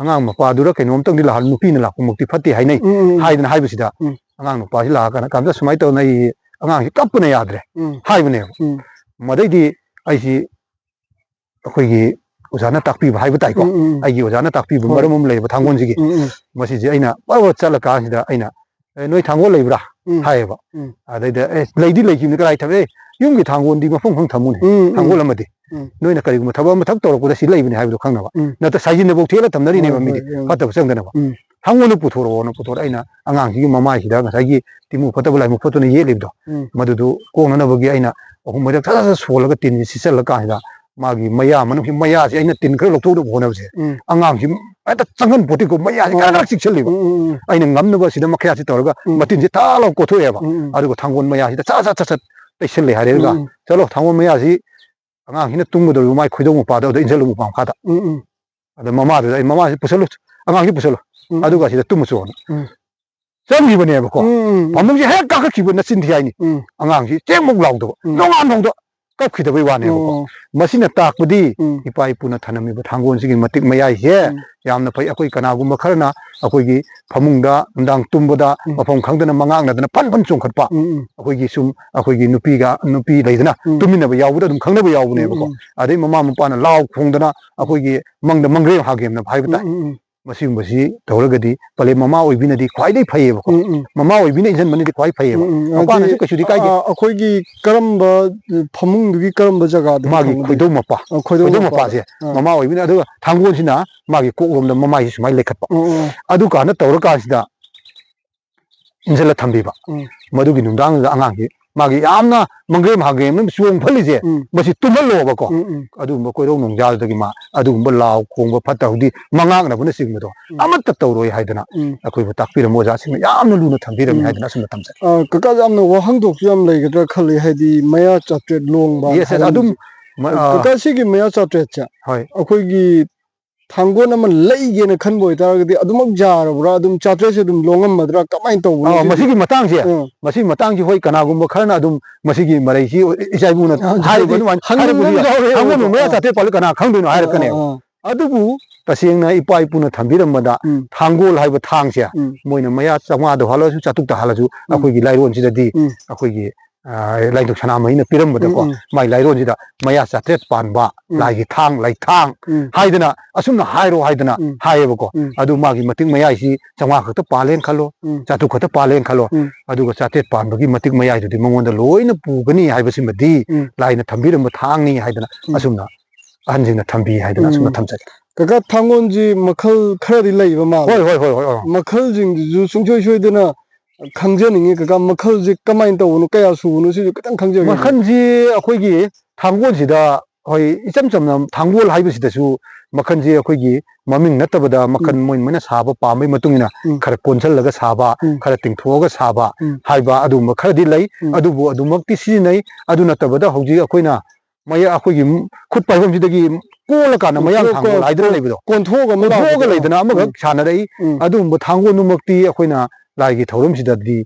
ꯑꯉꯥꯡ ꯃꯄꯥꯗꯨꯔ ꯀꯩꯅꯣꯝꯇꯪꯗꯤ ꯂꯥꯛꯍꯜꯂꯨ, ꯅꯨꯄꯤꯅ ꯂꯥꯛꯄꯃꯛꯇꯤ ꯐꯠꯇꯦ ꯍꯥꯏꯅꯩ ꯎꯝ, ꯎꯝ, ꯎꯝ꯫ ꯍꯥꯏꯗꯅ ꯍꯥꯏꯕꯁꯤꯗ ꯎꯝ꯫ ꯑꯉꯥꯡ ꯅꯨꯄꯥꯁꯤ ꯂꯥꯛꯑꯀꯥꯟꯗ, "ꯀꯥꯝꯆꯥ, ꯁꯨꯃꯥꯏꯅ ꯇꯧꯗꯅ ꯑꯩ ꯑꯉꯥꯡꯁꯤ ꯀꯞꯄꯅ ꯌꯥꯗ꯭ꯔꯦ" ꯎꯝ꯫ ꯍꯥꯏꯕꯅꯦꯕ꯫ ꯎꯝ꯫ ꯃꯗꯩꯗꯤ ꯑꯩꯁꯤ ꯑꯩꯈꯣꯏꯒꯤ ꯑꯣꯖꯥꯅ ꯇꯥꯛꯄꯤꯕ ꯍꯥꯏꯕ ꯇꯥꯏꯀꯣ꯫ ꯎꯝ, ꯎꯝ, ꯎꯝ꯫ ꯑꯩꯒꯤ ꯑꯣꯖꯥꯅ ꯇꯥꯛꯄꯤꯕ ꯍꯣꯏ꯫ ꯃꯔꯝ ꯑꯃ ꯂꯩꯌꯦꯕ ꯊꯥꯡꯒꯣꯟꯁꯤꯒꯤ꯫ ꯎꯝ, ꯎꯝ꯫ ꯃꯁꯤꯁꯦ ꯑꯩꯅ ꯄꯔ ꯄꯔ ꯆꯠꯂꯀꯥꯟꯁꯤꯗ ꯑꯩꯅ, "ꯑꯦ, ꯅꯣꯏ ꯊꯥꯡꯒꯣꯟ ꯂꯩꯕ꯭ꯔꯥ?" ꯎꯝ꯫ ꯍꯥꯏꯌꯦꯕ꯫ ꯎꯝ꯫ ꯑꯗꯩꯗ, "ꯑꯦ, ꯂꯩꯗꯤ ꯂꯩꯈꯤꯕꯅꯤ, ꯀꯗꯥꯏ ꯊꯝꯃꯦ? ꯑꯦ, ꯌꯨꯝꯒꯤ ꯊꯥꯡꯒꯣꯟꯗꯤ ꯃꯐꯝ ꯈꯪ ꯊꯝꯃꯨꯅꯦ, ꯎꯝ, ꯎꯝ꯫ ꯊꯥꯡꯒꯣꯟ ꯑꯃꯗꯤ꯫ ꯎꯝ꯫ ꯅꯣꯏꯅ ꯀꯔꯤꯒꯨꯝꯕ ꯊꯕꯛ ꯑꯃ ꯊꯛ ꯇꯧꯔꯛꯄꯗ ꯁꯤ ꯂꯩꯕꯅꯤ ꯍꯥꯏꯕꯗꯣ ꯈꯪꯅꯕ꯫ ꯎꯝ꯫ ꯅꯠꯇ꯭ꯔ ꯁꯥꯏꯖꯤꯟꯅꯐꯧ ꯊꯦꯠꯂ ꯊꯝꯅꯔꯤꯅꯦꯕ ꯍꯣꯏ, ꯃꯤꯗꯤ, ꯍꯣꯏ, ꯍꯣꯏ꯫ ꯐꯠꯇꯕ ꯆꯪꯗꯅꯕ꯫ ꯎꯝ꯫ ꯊꯥꯡꯒꯣꯟꯗꯣ ꯄꯨꯊꯣꯔꯛꯑꯣꯅ ꯄꯨꯊꯣꯔꯛꯑꯦ꯫ ꯑꯩꯅ ꯑꯉꯥꯡꯁꯤꯒꯤ ꯃꯃꯥꯏꯁꯤꯗ ꯉꯁꯥꯏꯒꯤ ꯇꯤꯃꯨ ꯐꯠꯇꯕ ꯂꯥꯏꯃꯨ ꯐꯠꯇꯅ ꯌꯦꯛꯂꯤꯕꯗꯣ, ꯎꯝ꯫ ꯃꯗꯨꯗꯨ ꯀꯣꯛꯅꯅꯕꯒꯤ ꯑꯩꯅ ꯑꯍꯨꯝ ꯃꯔꯤꯔꯛ ꯁꯠ ꯁꯠ ꯁꯠ ꯁꯣꯜꯂꯒ ꯇꯤꯟꯁꯤ ꯁꯤꯠꯆꯜꯂꯀꯥꯟꯁꯤꯗ ꯃꯥꯒꯤ ꯃꯌꯥ ꯃꯅꯨꯡꯒꯤ ꯃꯌꯥꯁꯤ ꯑꯩꯅ ꯇꯤꯟ ꯈꯔ ꯂꯧꯊꯣꯛꯅꯕ ꯍꯣꯠꯅꯕꯁꯦ ꯎꯝ꯫ ꯑꯉꯥꯡꯁꯤ ꯍꯦꯛꯇ ꯆꯪꯍꯟ ꯄꯣꯠꯇꯦꯀꯣ, ꯃꯌꯥꯁꯤ ꯑꯣ꯫ ꯈꯔ ꯈꯔ ꯆꯤꯛꯁꯜꯂꯤꯕ꯫ ꯎꯝ, ꯎꯝ, ꯎꯝ꯫ ꯑꯩꯅ ꯉꯝꯅꯕ ꯁꯤꯗ ꯃꯈꯌꯥꯁꯤ ꯇꯧꯔꯒ ꯎꯝ꯫ ꯃꯇꯤꯟꯁꯤ ꯊꯥ ꯂꯥꯎ ꯀꯣꯠꯊꯣꯛꯑꯦꯕ꯫ ꯎꯝ, ꯎꯝ꯫ ꯑꯗꯨꯒ ꯊꯥꯡꯒꯣꯟ ꯃꯌꯥꯁꯤꯗ ꯁꯠ ꯁꯠ ꯁꯠ ꯁꯠ ꯇꯩꯁꯜꯂꯦ ꯍꯥꯏꯔꯦ꯫ ꯑꯗꯨꯒ ꯎꯝ, ꯎꯝ꯫ "ꯆꯠꯂꯣ, ꯊꯥꯡꯒꯣꯟ ꯃꯌꯥꯁꯤ ꯑꯉꯥꯡꯁꯤꯅ ꯇꯨꯝꯒꯗꯧꯔꯤꯕ ꯃꯥꯏ ꯈꯣꯏꯗꯧ ꯃꯄꯥꯗꯣ ꯑꯗꯨꯗ ꯏꯟꯁꯤꯜꯂꯨ ꯃꯄꯥ ꯃꯈꯥꯗ"꯫ ꯎꯝ, ꯎꯝ꯫ ꯑꯗ ꯃꯃꯥꯗꯨꯗ ꯑꯩ, "ꯃꯃꯥꯁꯤ ꯄꯨꯁꯜꯂꯨ, ꯑꯉꯥꯡꯁꯤ ꯄꯨꯁꯜꯂꯨ, ꯎꯝ, ꯎꯝ꯫ ꯑꯗꯨꯒ ꯁꯤꯗ ꯇꯨꯝꯃꯁꯨꯅ" ꯎꯝ꯫ ꯆꯪꯈꯤꯕꯅꯦꯕꯀꯣ꯫ ꯎꯝ, ꯎꯝ, ꯎꯝ꯫ ꯐꯃꯨꯡꯁꯦ ꯍꯦꯛ ꯀꯥꯈꯠꯈꯤꯕ ꯅꯆꯤꯟ ꯊꯤ ꯍꯥꯏꯅꯤ꯫ ꯎꯝ꯫ ꯑꯉꯥꯡꯁꯤ ꯆꯦꯡꯃꯨꯛ ꯂꯥꯎꯗꯕ, ꯎꯝ꯫ ꯅꯣꯡꯉꯥꯟ ꯐꯥꯎꯗ ꯀꯞꯈꯤꯗꯕꯩ ꯋꯥꯅꯦꯕꯀꯣ꯫ ꯑꯣ꯫ ꯃꯁꯤꯅ ꯇꯥꯛꯄꯗꯤ ꯎꯝ꯫ ꯏꯄꯥ ꯏꯄꯨꯅ ꯊꯅꯝꯃꯤꯕ ꯊꯥꯡꯒꯣꯟꯁꯤꯒꯤ ꯃꯇꯤꯛ ꯃꯌꯥꯏꯁꯦ ꯎꯝ꯫ ꯌꯥꯝꯅ ꯐꯩ꯫ ꯑꯩꯈꯣꯏ ꯀꯅꯥꯒꯨꯝꯕ ꯈꯔꯅ ꯑꯩꯈꯣꯏꯒꯤ ꯐꯃꯨꯡꯗ ꯅꯨꯡꯗꯥꯡ ꯇꯨꯝꯕꯗ ꯎꯝ꯫ ꯃꯐꯝ ꯈꯪꯗꯅ ꯃꯉꯥꯛꯅꯗꯅ ꯐꯟ ꯐꯟ ꯆꯣꯡꯈꯠꯄ, ꯎꯝ, ꯎꯝ꯫ ꯑꯩꯈꯣꯏꯒꯤ ꯁꯨꯝ ꯑꯩꯈꯣꯏꯒꯤ ꯅꯨꯄꯤꯒ, ꯅꯨꯄꯤ ꯂꯩꯗꯅ ꯎꯝ꯫ ꯇꯨꯃꯤꯟꯅꯕ ꯌꯥꯎꯕꯗ ꯑꯗꯨꯝ ꯈꯪꯅꯕ ꯌꯥꯎꯕꯅꯦꯕꯀꯣ꯫ ꯎꯝ, ꯎꯝ꯫ ꯑꯗꯩ ꯃꯃꯥ ꯃꯄꯥꯅ ꯂꯥꯎ ꯈꯣꯡꯗꯅ ꯑꯩꯈꯣꯏꯒꯤ ꯃꯪꯗ ꯃꯪꯒ꯭ꯔꯦꯝ ꯍꯥꯒꯦꯝꯅꯕ ꯍꯥꯏꯕ ꯇꯥꯏ꯫ ꯎꯝ, ꯎꯝ, ꯎꯝ꯫ ꯃꯁꯤꯒꯨꯝꯕꯁꯤ ꯇꯧꯔꯒꯗꯤ ꯄꯂꯦꯝ ꯃꯃꯥ ꯑꯣꯏꯕꯤꯅꯗꯤ ꯈ꯭ꯋꯥꯏꯗꯒꯤ ꯐꯩꯌꯦꯕꯀꯣ꯫ ꯎꯝ, ꯎꯝ꯫ ꯃꯃꯥ ꯑꯣꯏꯕꯤꯅ ꯏꯟꯁꯤꯟꯕꯅꯗꯤ ꯈ꯭ꯋꯥꯏ ꯐꯩꯌꯦꯕ꯫ ꯎꯝ, ꯎꯝ꯫ ꯃꯄꯥꯅꯁꯨ ꯍꯥꯏꯗꯤ, ꯀꯩꯁꯨꯗꯤ ꯀꯥꯏꯗꯦ꯫ ꯑ, ꯑꯩꯈꯣꯏꯒꯤ ꯀꯔꯝꯕ, ꯐꯃꯨꯡꯗꯨꯒꯤ ꯀꯔꯝꯕ ꯖꯒꯥꯗ ꯃꯥꯒꯤ ꯊꯝꯒꯗꯣꯏꯅꯣ? ꯈꯣꯏꯗꯧ ꯃꯄꯥ, ꯑ, ꯈꯣꯏꯗꯧ ꯈꯣꯏꯗꯧ ꯃꯄꯥꯗ꯫ ꯃꯄꯥꯁꯦ ꯑꯥ꯫ ꯃꯃꯥ ꯑꯣꯏꯕꯤꯅ, ꯑꯗꯨꯒ ꯊꯥꯡꯒꯣꯟꯁꯤꯅ ꯃꯥꯒꯤ ꯀꯣꯛꯂꯣꯝꯗ ꯃꯃꯥꯏꯁꯤ ꯁꯨꯃꯥꯏꯅ ꯂꯩꯈꯠꯄ꯫ ꯑꯣ, ꯑꯣ꯫ ꯑꯗꯨ ꯀꯥꯟꯗ ꯇꯧꯔꯀꯥꯟꯁꯤꯗ ꯏꯟꯁꯤꯜꯂ ꯊꯝꯕꯤꯕ꯫ ꯎꯝ꯫ ꯃꯗꯨꯒꯤ ꯅꯨꯡꯗꯥꯡꯗꯨꯗ ꯑꯉꯥꯡꯁꯤ ꯃꯥꯒꯤ ꯌꯥꯝꯅ ꯃꯪꯒ꯭ꯔꯦꯝ ꯍꯥꯒꯦꯝ ꯑꯃ ꯆꯣꯡ ꯐꯜꯂꯤꯁꯦ, ꯎꯝ꯫ ꯃꯁꯤ ꯇꯨꯝꯍꯜꯂꯣꯕꯀꯣ꯫ ꯎꯝ, ꯎꯝ꯫ ꯑꯗꯨꯒꯨꯝꯕ ꯀꯣꯏꯔꯧ ꯅꯣꯡꯖꯥꯗꯒꯤ ꯃꯥ ꯑꯗꯨꯒꯨꯝꯕ ꯂꯥꯎ ꯈꯣꯡꯕ ꯐꯠꯇ ꯍꯥꯎꯗꯤ ꯃꯉꯥꯛꯅꯕꯅꯆꯤꯡꯕꯗꯣ ꯎꯝ꯫ ꯑꯃꯠꯇ ꯇꯧꯔꯣꯏ ꯍꯥꯏꯗꯅ ꯎꯝ꯫ ꯑꯩꯈꯣꯏꯕꯨ ꯇꯥꯛꯄꯤꯔꯝꯕ ꯑꯣꯖꯥꯁꯤꯡꯅ ꯌꯥꯝꯅ ꯂꯨꯅ ꯊꯝꯕꯤꯔꯝꯃꯤ ꯎꯝ꯫ ꯍꯥꯏꯗꯅ ꯑꯁꯨꯝꯅ ꯊꯝꯖꯒꯦ꯫ ꯑ, ꯀꯀꯥ, ꯌꯥꯝꯅ ꯋꯥꯍꯟꯊꯣꯛꯁꯨ ꯌꯥꯝ ꯂꯩꯒꯗ꯭ꯔꯥ ꯈꯜꯂꯤ, ꯍꯥꯏꯗꯤ ꯃꯌꯥ ꯆꯥꯇ꯭ꯔꯦꯠ ꯂꯣꯡꯕ ꯌꯦꯁ, ꯌꯦꯁ, ꯑꯗꯨꯝ ꯍꯥꯏꯔꯤꯕꯁꯦ꯫ ꯃ-, ꯑ, ꯑ, ꯀꯀꯥ, ꯁꯤꯒꯤ ꯃꯌꯥ ꯆꯥꯇ꯭ꯔꯦꯠꯁꯦ ꯍꯣꯏ꯫ ꯑꯩꯈꯣꯏꯒꯤ ꯊꯥꯡꯒꯣꯟ ꯑꯃ ꯂꯩꯒꯦꯅ ꯈꯟꯕ ꯑꯣꯏꯇꯥꯔꯒꯗꯤ ꯑꯗꯨꯃꯛ ꯌꯥꯔꯕ꯭ꯔꯥ? ꯑꯗꯨꯝ ꯆꯥꯇ꯭ꯔꯦꯠꯁꯦ ꯑꯗꯨꯝ ꯂꯣꯡꯉꯝꯃꯗ꯭ꯔꯥ? ꯀꯃꯥꯏꯅ ꯇꯧꯕꯅꯣ ꯑꯥ, ꯁꯤꯁꯦ? ꯃꯁꯤꯒꯤ ꯃꯇꯥꯡꯁꯦ, ꯑꯥ꯫ ꯃꯁꯤꯒꯤ ꯃꯇꯥꯡꯁꯤ ꯍꯣꯏ, ꯀꯅꯥꯒꯨꯝꯕ ꯈꯔꯅ ꯑꯗꯨꯝ ꯃꯁꯤꯒꯤ ꯃꯔꯩꯁꯤ ꯏꯆꯥ ꯏꯕꯨꯡꯅ ꯑꯥ, ꯍꯥꯏꯔꯤꯕ ꯑꯗꯨꯃꯥꯏꯅ ꯍꯪꯅꯤꯡꯕ ꯍꯥꯏꯔꯛꯄꯁꯨ ꯌꯥꯏ꯫ ꯌꯥꯎꯔꯦ꯫ ꯊꯥꯡꯒꯣꯟꯕꯨ ꯑꯥ, ꯃꯌꯥ ꯑꯥ꯫ ꯆꯥꯇ꯭ꯔꯦꯠ ꯄꯥꯜꯂꯤ ꯀꯅꯥ ꯈꯪꯗꯣꯏꯅꯣ ꯍꯥꯏꯔꯛꯀꯅꯦꯕ꯫ ꯑꯥ, ꯑꯥ꯫ ꯑꯗꯨꯕꯨ ꯇꯁꯦꯡꯅ ꯏꯄꯥ ꯏꯄꯨꯅ ꯊꯝꯕꯤꯔꯝꯕꯗ ꯎꯝ꯫ ꯊꯥꯡꯒꯣꯜ ꯍꯥꯏꯕ ꯊꯥꯡꯁꯦ ꯎꯝ꯫ ꯃꯣꯏꯅ ꯃꯌꯥ ꯆꯥꯝꯃꯉꯥꯗ ꯍꯥꯜꯂꯁꯨ, ꯆꯥꯇ꯭ꯔꯨꯛꯇ ꯍꯥꯜꯂꯁꯨ, ꯎꯝ꯫ ꯑꯩꯈꯣꯏꯒꯤ ꯂꯥꯏꯔꯣꯟꯁꯤꯗꯗꯤ ꯎꯝ꯫ ꯑꯩꯈꯣꯏꯒꯤ, ꯑ, ꯂꯥꯏꯅꯤꯡꯊꯧ ꯁꯅꯥꯃꯍꯤꯅ ꯄꯤꯔꯝꯕꯗꯀꯣ, ꯎꯝ, ꯎꯝ꯫ ꯃꯥꯏ ꯂꯥꯏꯔꯣꯟꯁꯤꯗ ꯃꯌꯥ ꯆꯥꯇ꯭ꯔꯦꯠ ꯄꯥꯟꯕ ꯎꯝ꯫ ꯂꯥꯏꯒꯤ ꯊꯥꯡ, ꯂꯩꯊꯥꯡ ꯎꯝ꯫ ꯍꯥꯏꯗꯅ ꯑꯁꯨꯝꯅ ꯍꯥꯏꯔꯣ ꯍꯥꯏꯗꯅ ꯎꯝ꯫ ꯍꯥꯏꯌꯦꯕꯀꯣ꯫ ꯎꯝ꯫ ꯑꯗꯨ ꯃꯥꯒꯤ ꯃꯇꯤꯛ ꯃꯌꯥꯏꯁꯤ ꯆꯥꯝꯃꯉꯥ ꯈꯛꯇ ꯄꯥꯜꯂꯦꯅ ꯈꯜꯂꯣ, ꯎꯝ꯫ ꯆꯥꯇ꯭ꯔꯨꯛ ꯈꯛꯇ ꯄꯥꯜꯂꯦꯅ ꯈꯜꯂꯣ, ꯎꯝ꯫ ꯑꯗꯨꯒ ꯆꯥꯇ꯭ꯔꯦꯠ ꯄꯥꯟꯕꯒꯤ ꯃꯇꯤꯛ ꯃꯌꯥꯏꯗꯨꯗꯤ ꯃꯉꯣꯟꯗ ꯂꯣꯏꯅ ꯄꯨꯒꯅꯤ ꯍꯥꯏꯕꯁꯤꯃꯗꯤ ꯎꯝ꯫ ꯂꯥꯏꯅ ꯊꯝꯕꯤꯔꯝꯕ ꯊꯥꯡꯅꯤ ꯍꯥꯏꯗꯅ ꯎꯝ꯫ ꯑꯁꯨꯝꯅ ꯑꯍꯟꯁꯤꯡꯅ ꯊꯝꯕꯤ ꯍꯥꯏꯗꯅ ꯎꯝ꯫ ꯑꯁꯨꯝꯅ ꯊꯝꯖꯒꯦ꯫ ꯀꯀꯥ, ꯊꯥꯡꯒꯣꯜꯁꯤ ꯃꯈꯜ ꯈꯔꯗꯤ ꯂꯩꯕ ꯃꯥꯜꯂꯦ꯫ ꯍꯣꯏ, ꯍꯣꯏ, ꯍꯣꯏ, ꯍꯣꯏ, ꯑꯥ꯫ ꯃꯈꯜꯁꯤꯡꯗꯨꯁꯨ ꯁꯨꯡꯁꯣꯏ ꯁꯣꯏꯗꯅ ꯈꯪꯖꯅꯤꯡꯉꯤ ꯀꯀꯥ, ꯃꯈꯜꯁꯦ ꯀꯃꯥꯏꯅ ꯇꯧꯕꯅꯣ, ꯀꯌꯥ ꯁꯨꯕꯅꯣ, ꯁꯤꯁꯨ ꯈꯤꯇꯪ ꯈꯪꯖꯒꯦ꯫ ꯃꯈꯜꯁꯤ ꯑꯩꯈꯣꯏꯒꯤ ꯊꯥꯡꯒꯣꯜꯁꯤꯗ, ꯍꯣꯏ, ꯏꯆꯝ ꯆꯝꯅ ꯊꯥꯡꯒꯣꯜ ꯍꯥꯏꯕꯁꯤꯗꯁꯨ ꯃꯈꯜꯁꯤ ꯑꯩꯈꯣꯏꯒꯤ ꯃꯃꯤꯡ ꯅꯠꯇꯕꯗ ꯃꯈꯜ ꯎꯝ꯫ ꯃꯣꯏ ꯃꯣꯏꯅ ꯁꯥꯕ ꯄꯥꯝꯕꯩ ꯃꯇꯨꯡ ꯏꯟꯅ ꯎꯝ꯫ ꯈꯔ ꯀꯣꯟꯁꯤꯜꯂꯒ ꯁꯥꯕ, ꯎꯝ꯫ ꯈꯔ ꯇꯤꯡꯊꯣꯛꯑꯒ ꯁꯥꯕ ꯎꯝ꯫ ꯍꯥꯏꯕ ꯑꯗꯨꯒꯨꯝꯕ ꯈꯔꯗꯤ ꯂꯩ꯫ ꯎꯝ꯫ ꯑꯗꯨꯕꯨ ꯑꯗꯨꯃꯛꯇꯤ ꯁꯤꯖꯤꯟꯅꯩ꯫ ꯑꯗꯨ ꯅꯠꯇꯕꯗ ꯍꯧꯖꯤꯛ ꯑꯩꯈꯣꯏꯅ ꯃꯌꯥ-, ꯑꯩꯈꯣꯏꯒꯤ ꯈꯨꯠ ꯄꯥꯏꯐꯝꯁꯤꯗꯒꯤ ꯀꯣꯜꯂꯀꯥꯟꯗ ꯎꯝ, ꯃꯌꯥꯡ ꯀꯣ-, ꯊꯥꯡꯒꯣꯜ ꯀꯣ-, ꯍꯥꯏꯗꯅ ꯂꯩꯕꯗꯣ꯫ ꯀꯣꯟꯊꯣꯛꯑꯒ ꯑꯃ ꯀꯣꯟꯊꯣꯛꯑꯒ ꯂꯥꯛꯄꯗꯣ꯫ ꯂꯩꯗꯅ ꯑꯃꯈꯛ ꯎꯝ꯫ ꯁꯥꯟꯅꯔꯛꯏ꯫ ꯎꯝ꯫ ꯑꯗꯨꯒꯨꯝꯕ ꯊꯥꯡꯒꯣꯜꯗꯨꯃꯛꯇꯤ ꯑꯩꯈꯣꯏꯅ ꯂꯥꯏꯒꯤ ꯊꯧꯔꯝꯁꯤꯗꯗꯤ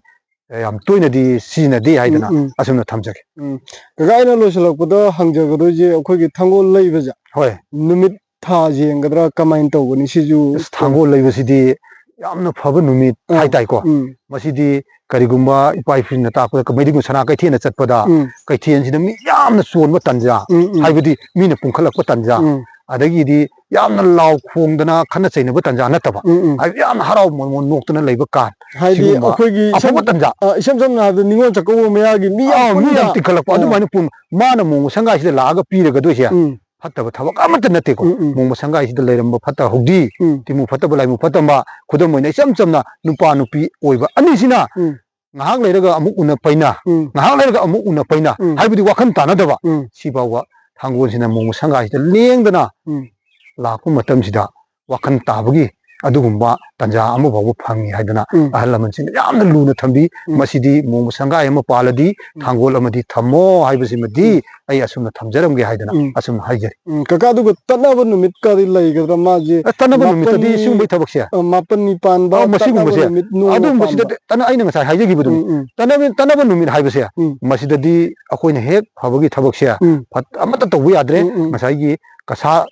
ꯌꯥꯝ ꯇꯣꯏꯅꯗꯤ ꯁꯤꯖꯤꯟꯅꯗꯦ ꯍꯥꯏꯗꯅ ꯎꯝ, ꯎꯝ꯫ ꯑꯁꯨꯝꯅ ꯊꯝꯖꯒꯦ꯫ ꯎꯝ꯫ ꯀꯀꯥ, ꯑꯩꯅ ꯂꯣꯏꯁꯤꯜꯂꯛꯄꯗ ꯍꯪꯖꯒꯗꯣꯏꯁꯦ, ꯑꯩꯈꯣꯏꯒꯤ ꯊꯥꯡꯒꯣꯜ ꯂꯩꯕꯁꯦ ꯍꯣꯏ꯫ ꯅꯨꯃꯤꯠ ꯊꯥ ꯌꯦꯡꯒꯗ꯭ꯔꯥ, ꯀꯃꯥꯏꯅ ꯇꯧꯒꯅꯤ ꯁꯤꯁꯨ? ꯑꯁ, ꯊꯥꯡꯒꯣꯜ ꯂꯩꯕꯁꯤꯗꯤ ꯌꯥꯝꯅ ꯐꯕ ꯅꯨꯃꯤꯠ ꯑꯥ꯫ ꯍꯥꯏꯇꯥꯏꯀꯣ꯫ ꯎꯝ꯫ ꯃꯁꯤꯗꯤ ꯀꯔꯤꯒꯨꯝꯕ ꯏꯄꯥ ꯏꯄꯨꯁꯤꯡꯅ ꯇꯥꯛꯄꯗ ꯃꯩꯗꯤꯡ ꯁꯅꯥ ꯀꯩꯊꯦꯜꯗ ꯆꯠꯄꯗ ꯎꯝ꯫ ꯀꯩꯊꯦꯜꯁꯤꯗ ꯃꯤ ꯌꯥꯝꯅ ꯆꯣꯟꯕ ꯇꯟꯖꯥ, ꯎꯝ, ꯎꯝ꯫ ꯍꯥꯏꯕꯗꯤ ꯃꯤꯅ ꯄꯨꯟꯈꯠꯂꯛꯄ ꯇꯟꯖꯥ, ꯎꯝ꯫ ꯑꯗꯒꯤꯗꯤ ꯌꯥꯝꯅ ꯂꯥꯎ ꯈꯣꯡꯗꯅ ꯈꯠꯅ ꯆꯩꯅꯕ ꯇꯟꯖꯥ ꯅꯠꯇꯕ, ꯎꯝ, ꯎꯝ꯫ ꯍꯥꯏꯕꯗꯤ ꯌꯥꯝꯅ ꯍꯔꯥꯎ ꯃꯣꯟ ꯃꯣꯟ ꯅꯣꯛꯇꯅ ꯂꯩꯕ ꯀꯥꯟ, ꯍꯥꯏꯗꯤ ꯁꯤꯒꯨꯝꯕ ꯑꯩꯈꯣꯏꯒꯤ ꯏꯁꯝ-, ꯑꯐꯕ ꯇꯟꯖꯥ꯫ ꯑ, ꯏꯁꯝ ꯁꯝꯅ ꯍꯥꯏꯔꯕꯗ ꯅꯤꯉꯣꯜ ꯆꯥꯛꯀꯧꯕ ꯃꯌꯥꯒꯤ ꯃꯤ ꯌꯥꯝ ꯑꯥ, ꯃꯤ ꯌꯥꯝ ꯄꯨꯟꯅ꯫ ꯇꯤꯟꯈꯠꯂꯛꯄ, ꯑꯥ꯫ ꯑꯗꯨꯃꯥꯏꯅ ꯄꯨꯟ-, ꯃꯥꯅ ꯃꯣꯡꯕ ꯁꯪꯒꯥꯏꯁꯤꯗ ꯂꯥꯛꯑꯒ ꯄꯤꯔꯒꯗꯣꯏꯁꯦ ꯎꯝ꯫ ꯐꯠꯇꯕ ꯊꯕꯛ ꯑꯃꯠꯇ ꯅꯠꯇꯦꯀꯣ꯫ ꯎꯝ, ꯎꯝ꯫ ꯃꯣꯡꯕ ꯁꯪꯒꯥꯏꯁꯤꯗ ꯂꯩꯔꯝꯕ ꯐꯠꯇ ꯍꯥꯎꯗꯤ, ꯎꯝ꯫ ꯇꯤꯃꯨ ꯐꯠꯇꯕ, ꯂꯥꯏꯃꯨ ꯐꯠꯇꯕ, ꯈꯨꯗꯝ ꯑꯣꯏꯅ ꯏꯆꯝ ꯆꯝꯅ ꯅꯨꯄꯥ ꯅꯨꯄꯤ ꯑꯣꯏꯕ ꯑꯅꯤꯁꯤꯅ ꯎꯝ꯫ ꯉꯥꯏꯍꯥꯛ ꯂꯩꯔꯒ ꯑꯃꯨꯛ ꯎꯅ ꯄꯩꯅ, ꯎꯝ꯫ ꯉꯥꯏꯍꯥꯛ ꯂꯩꯔꯒ ꯑꯃꯨꯛ ꯎꯅ ꯄꯩꯅ, ꯎꯝ꯫ ꯍꯥꯏꯕꯗꯤ ꯋꯥꯈꯜ ꯇꯥꯅꯗꯕ, ꯎꯝ꯫ ꯁꯤ ꯐꯥꯎꯕ ꯊꯥꯡꯒꯣꯜꯁꯤꯅ ꯃꯣꯡꯕ ꯁꯪꯒꯥꯏꯁꯤꯗ ꯂꯦꯡꯗꯅ ꯎꯝ꯫ ꯂꯥꯛꯄ ꯃꯇꯝꯁꯤꯗ ꯋꯥꯈꯜ ꯇꯥꯕꯒꯤ ꯑꯗꯨꯒꯨꯝꯕ ꯇꯥꯟꯖꯥ ꯑꯃ ꯐꯥꯎꯕ ꯐꯪꯉꯤ ꯍꯥꯏꯗꯅ ꯎꯝ꯫ ꯑꯍꯜ ꯂꯃꯟꯁꯤꯡꯅ ꯌꯥꯝꯅ ꯂꯨꯅ ꯊꯝꯕꯤ꯫ ꯎꯝ꯫ ꯃꯁꯤꯗꯤ ꯃꯣꯡꯕ ꯁꯪꯒꯥꯏ ꯑꯃ ꯄꯥꯜꯂꯗꯤ ꯎꯝ꯫ ꯊꯥꯡꯒꯣꯜ ꯑꯃꯗꯤ ꯊꯝꯃꯣ ꯍꯥꯏꯕꯁꯤꯃꯗꯤ ꯎꯝ꯫ ꯑꯩ ꯑꯁꯨꯝꯅ ꯊꯝꯖꯔꯝꯒꯦ ꯍꯥꯏꯗꯅ ꯎꯝ꯫ ꯑꯁꯨꯝꯅ ꯍꯥꯏꯖꯔꯤ꯫ ꯎꯝ, ꯀꯀꯥ, ꯑꯗꯨꯒ ꯇꯠꯅꯕ ꯅꯨꯃꯤꯠꯀꯗꯤ ꯂꯩꯒꯗ꯭ꯔꯥ? ꯃꯥꯁꯦ ꯑ, ꯇꯠꯅꯕ ꯅꯨꯃꯤꯠꯇꯗꯤ ꯃꯥꯄꯟꯅꯤ, ꯁꯤꯒꯨꯝꯕꯩ ꯊꯕꯛꯁꯦ ꯑ, ꯃꯥꯄꯟꯅꯤ ꯄꯥꯟꯕ ꯑꯧ, ꯇꯠꯅꯕ ꯃꯁꯤꯒꯨꯝꯕꯁꯦ ꯅꯨꯃꯤꯠ ꯅꯣꯡꯃ ꯑꯗꯨꯒꯨꯝꯕꯁꯤꯗ ꯄꯥꯟꯕ꯫ ꯇꯠꯅ-, ꯑꯩꯅ ꯉꯁꯥꯏ ꯍꯥꯏꯖꯈꯤꯕꯗꯨꯅꯤ꯫ ꯎꯝ, ꯎꯝ꯫ ꯇꯠꯅꯕ, ꯇꯠꯅꯕ ꯅꯨꯃꯤꯠ ꯍꯥꯏꯕꯁꯦ ꯎꯝ꯫ ꯃꯁꯤꯗꯗꯤ ꯑꯩꯈꯣꯏꯅ ꯍꯦꯛ ꯐꯕꯒꯤ ꯊꯕꯛꯁꯦ ꯎꯝ꯫ ꯐꯠ-, ꯑꯃꯠꯇ ꯇꯧꯕ ꯌꯥꯗ꯭ꯔꯦ꯫ ꯎꯝ, ꯎꯝ꯫ ꯉꯁꯥꯏꯒꯤ ꯀꯁꯥ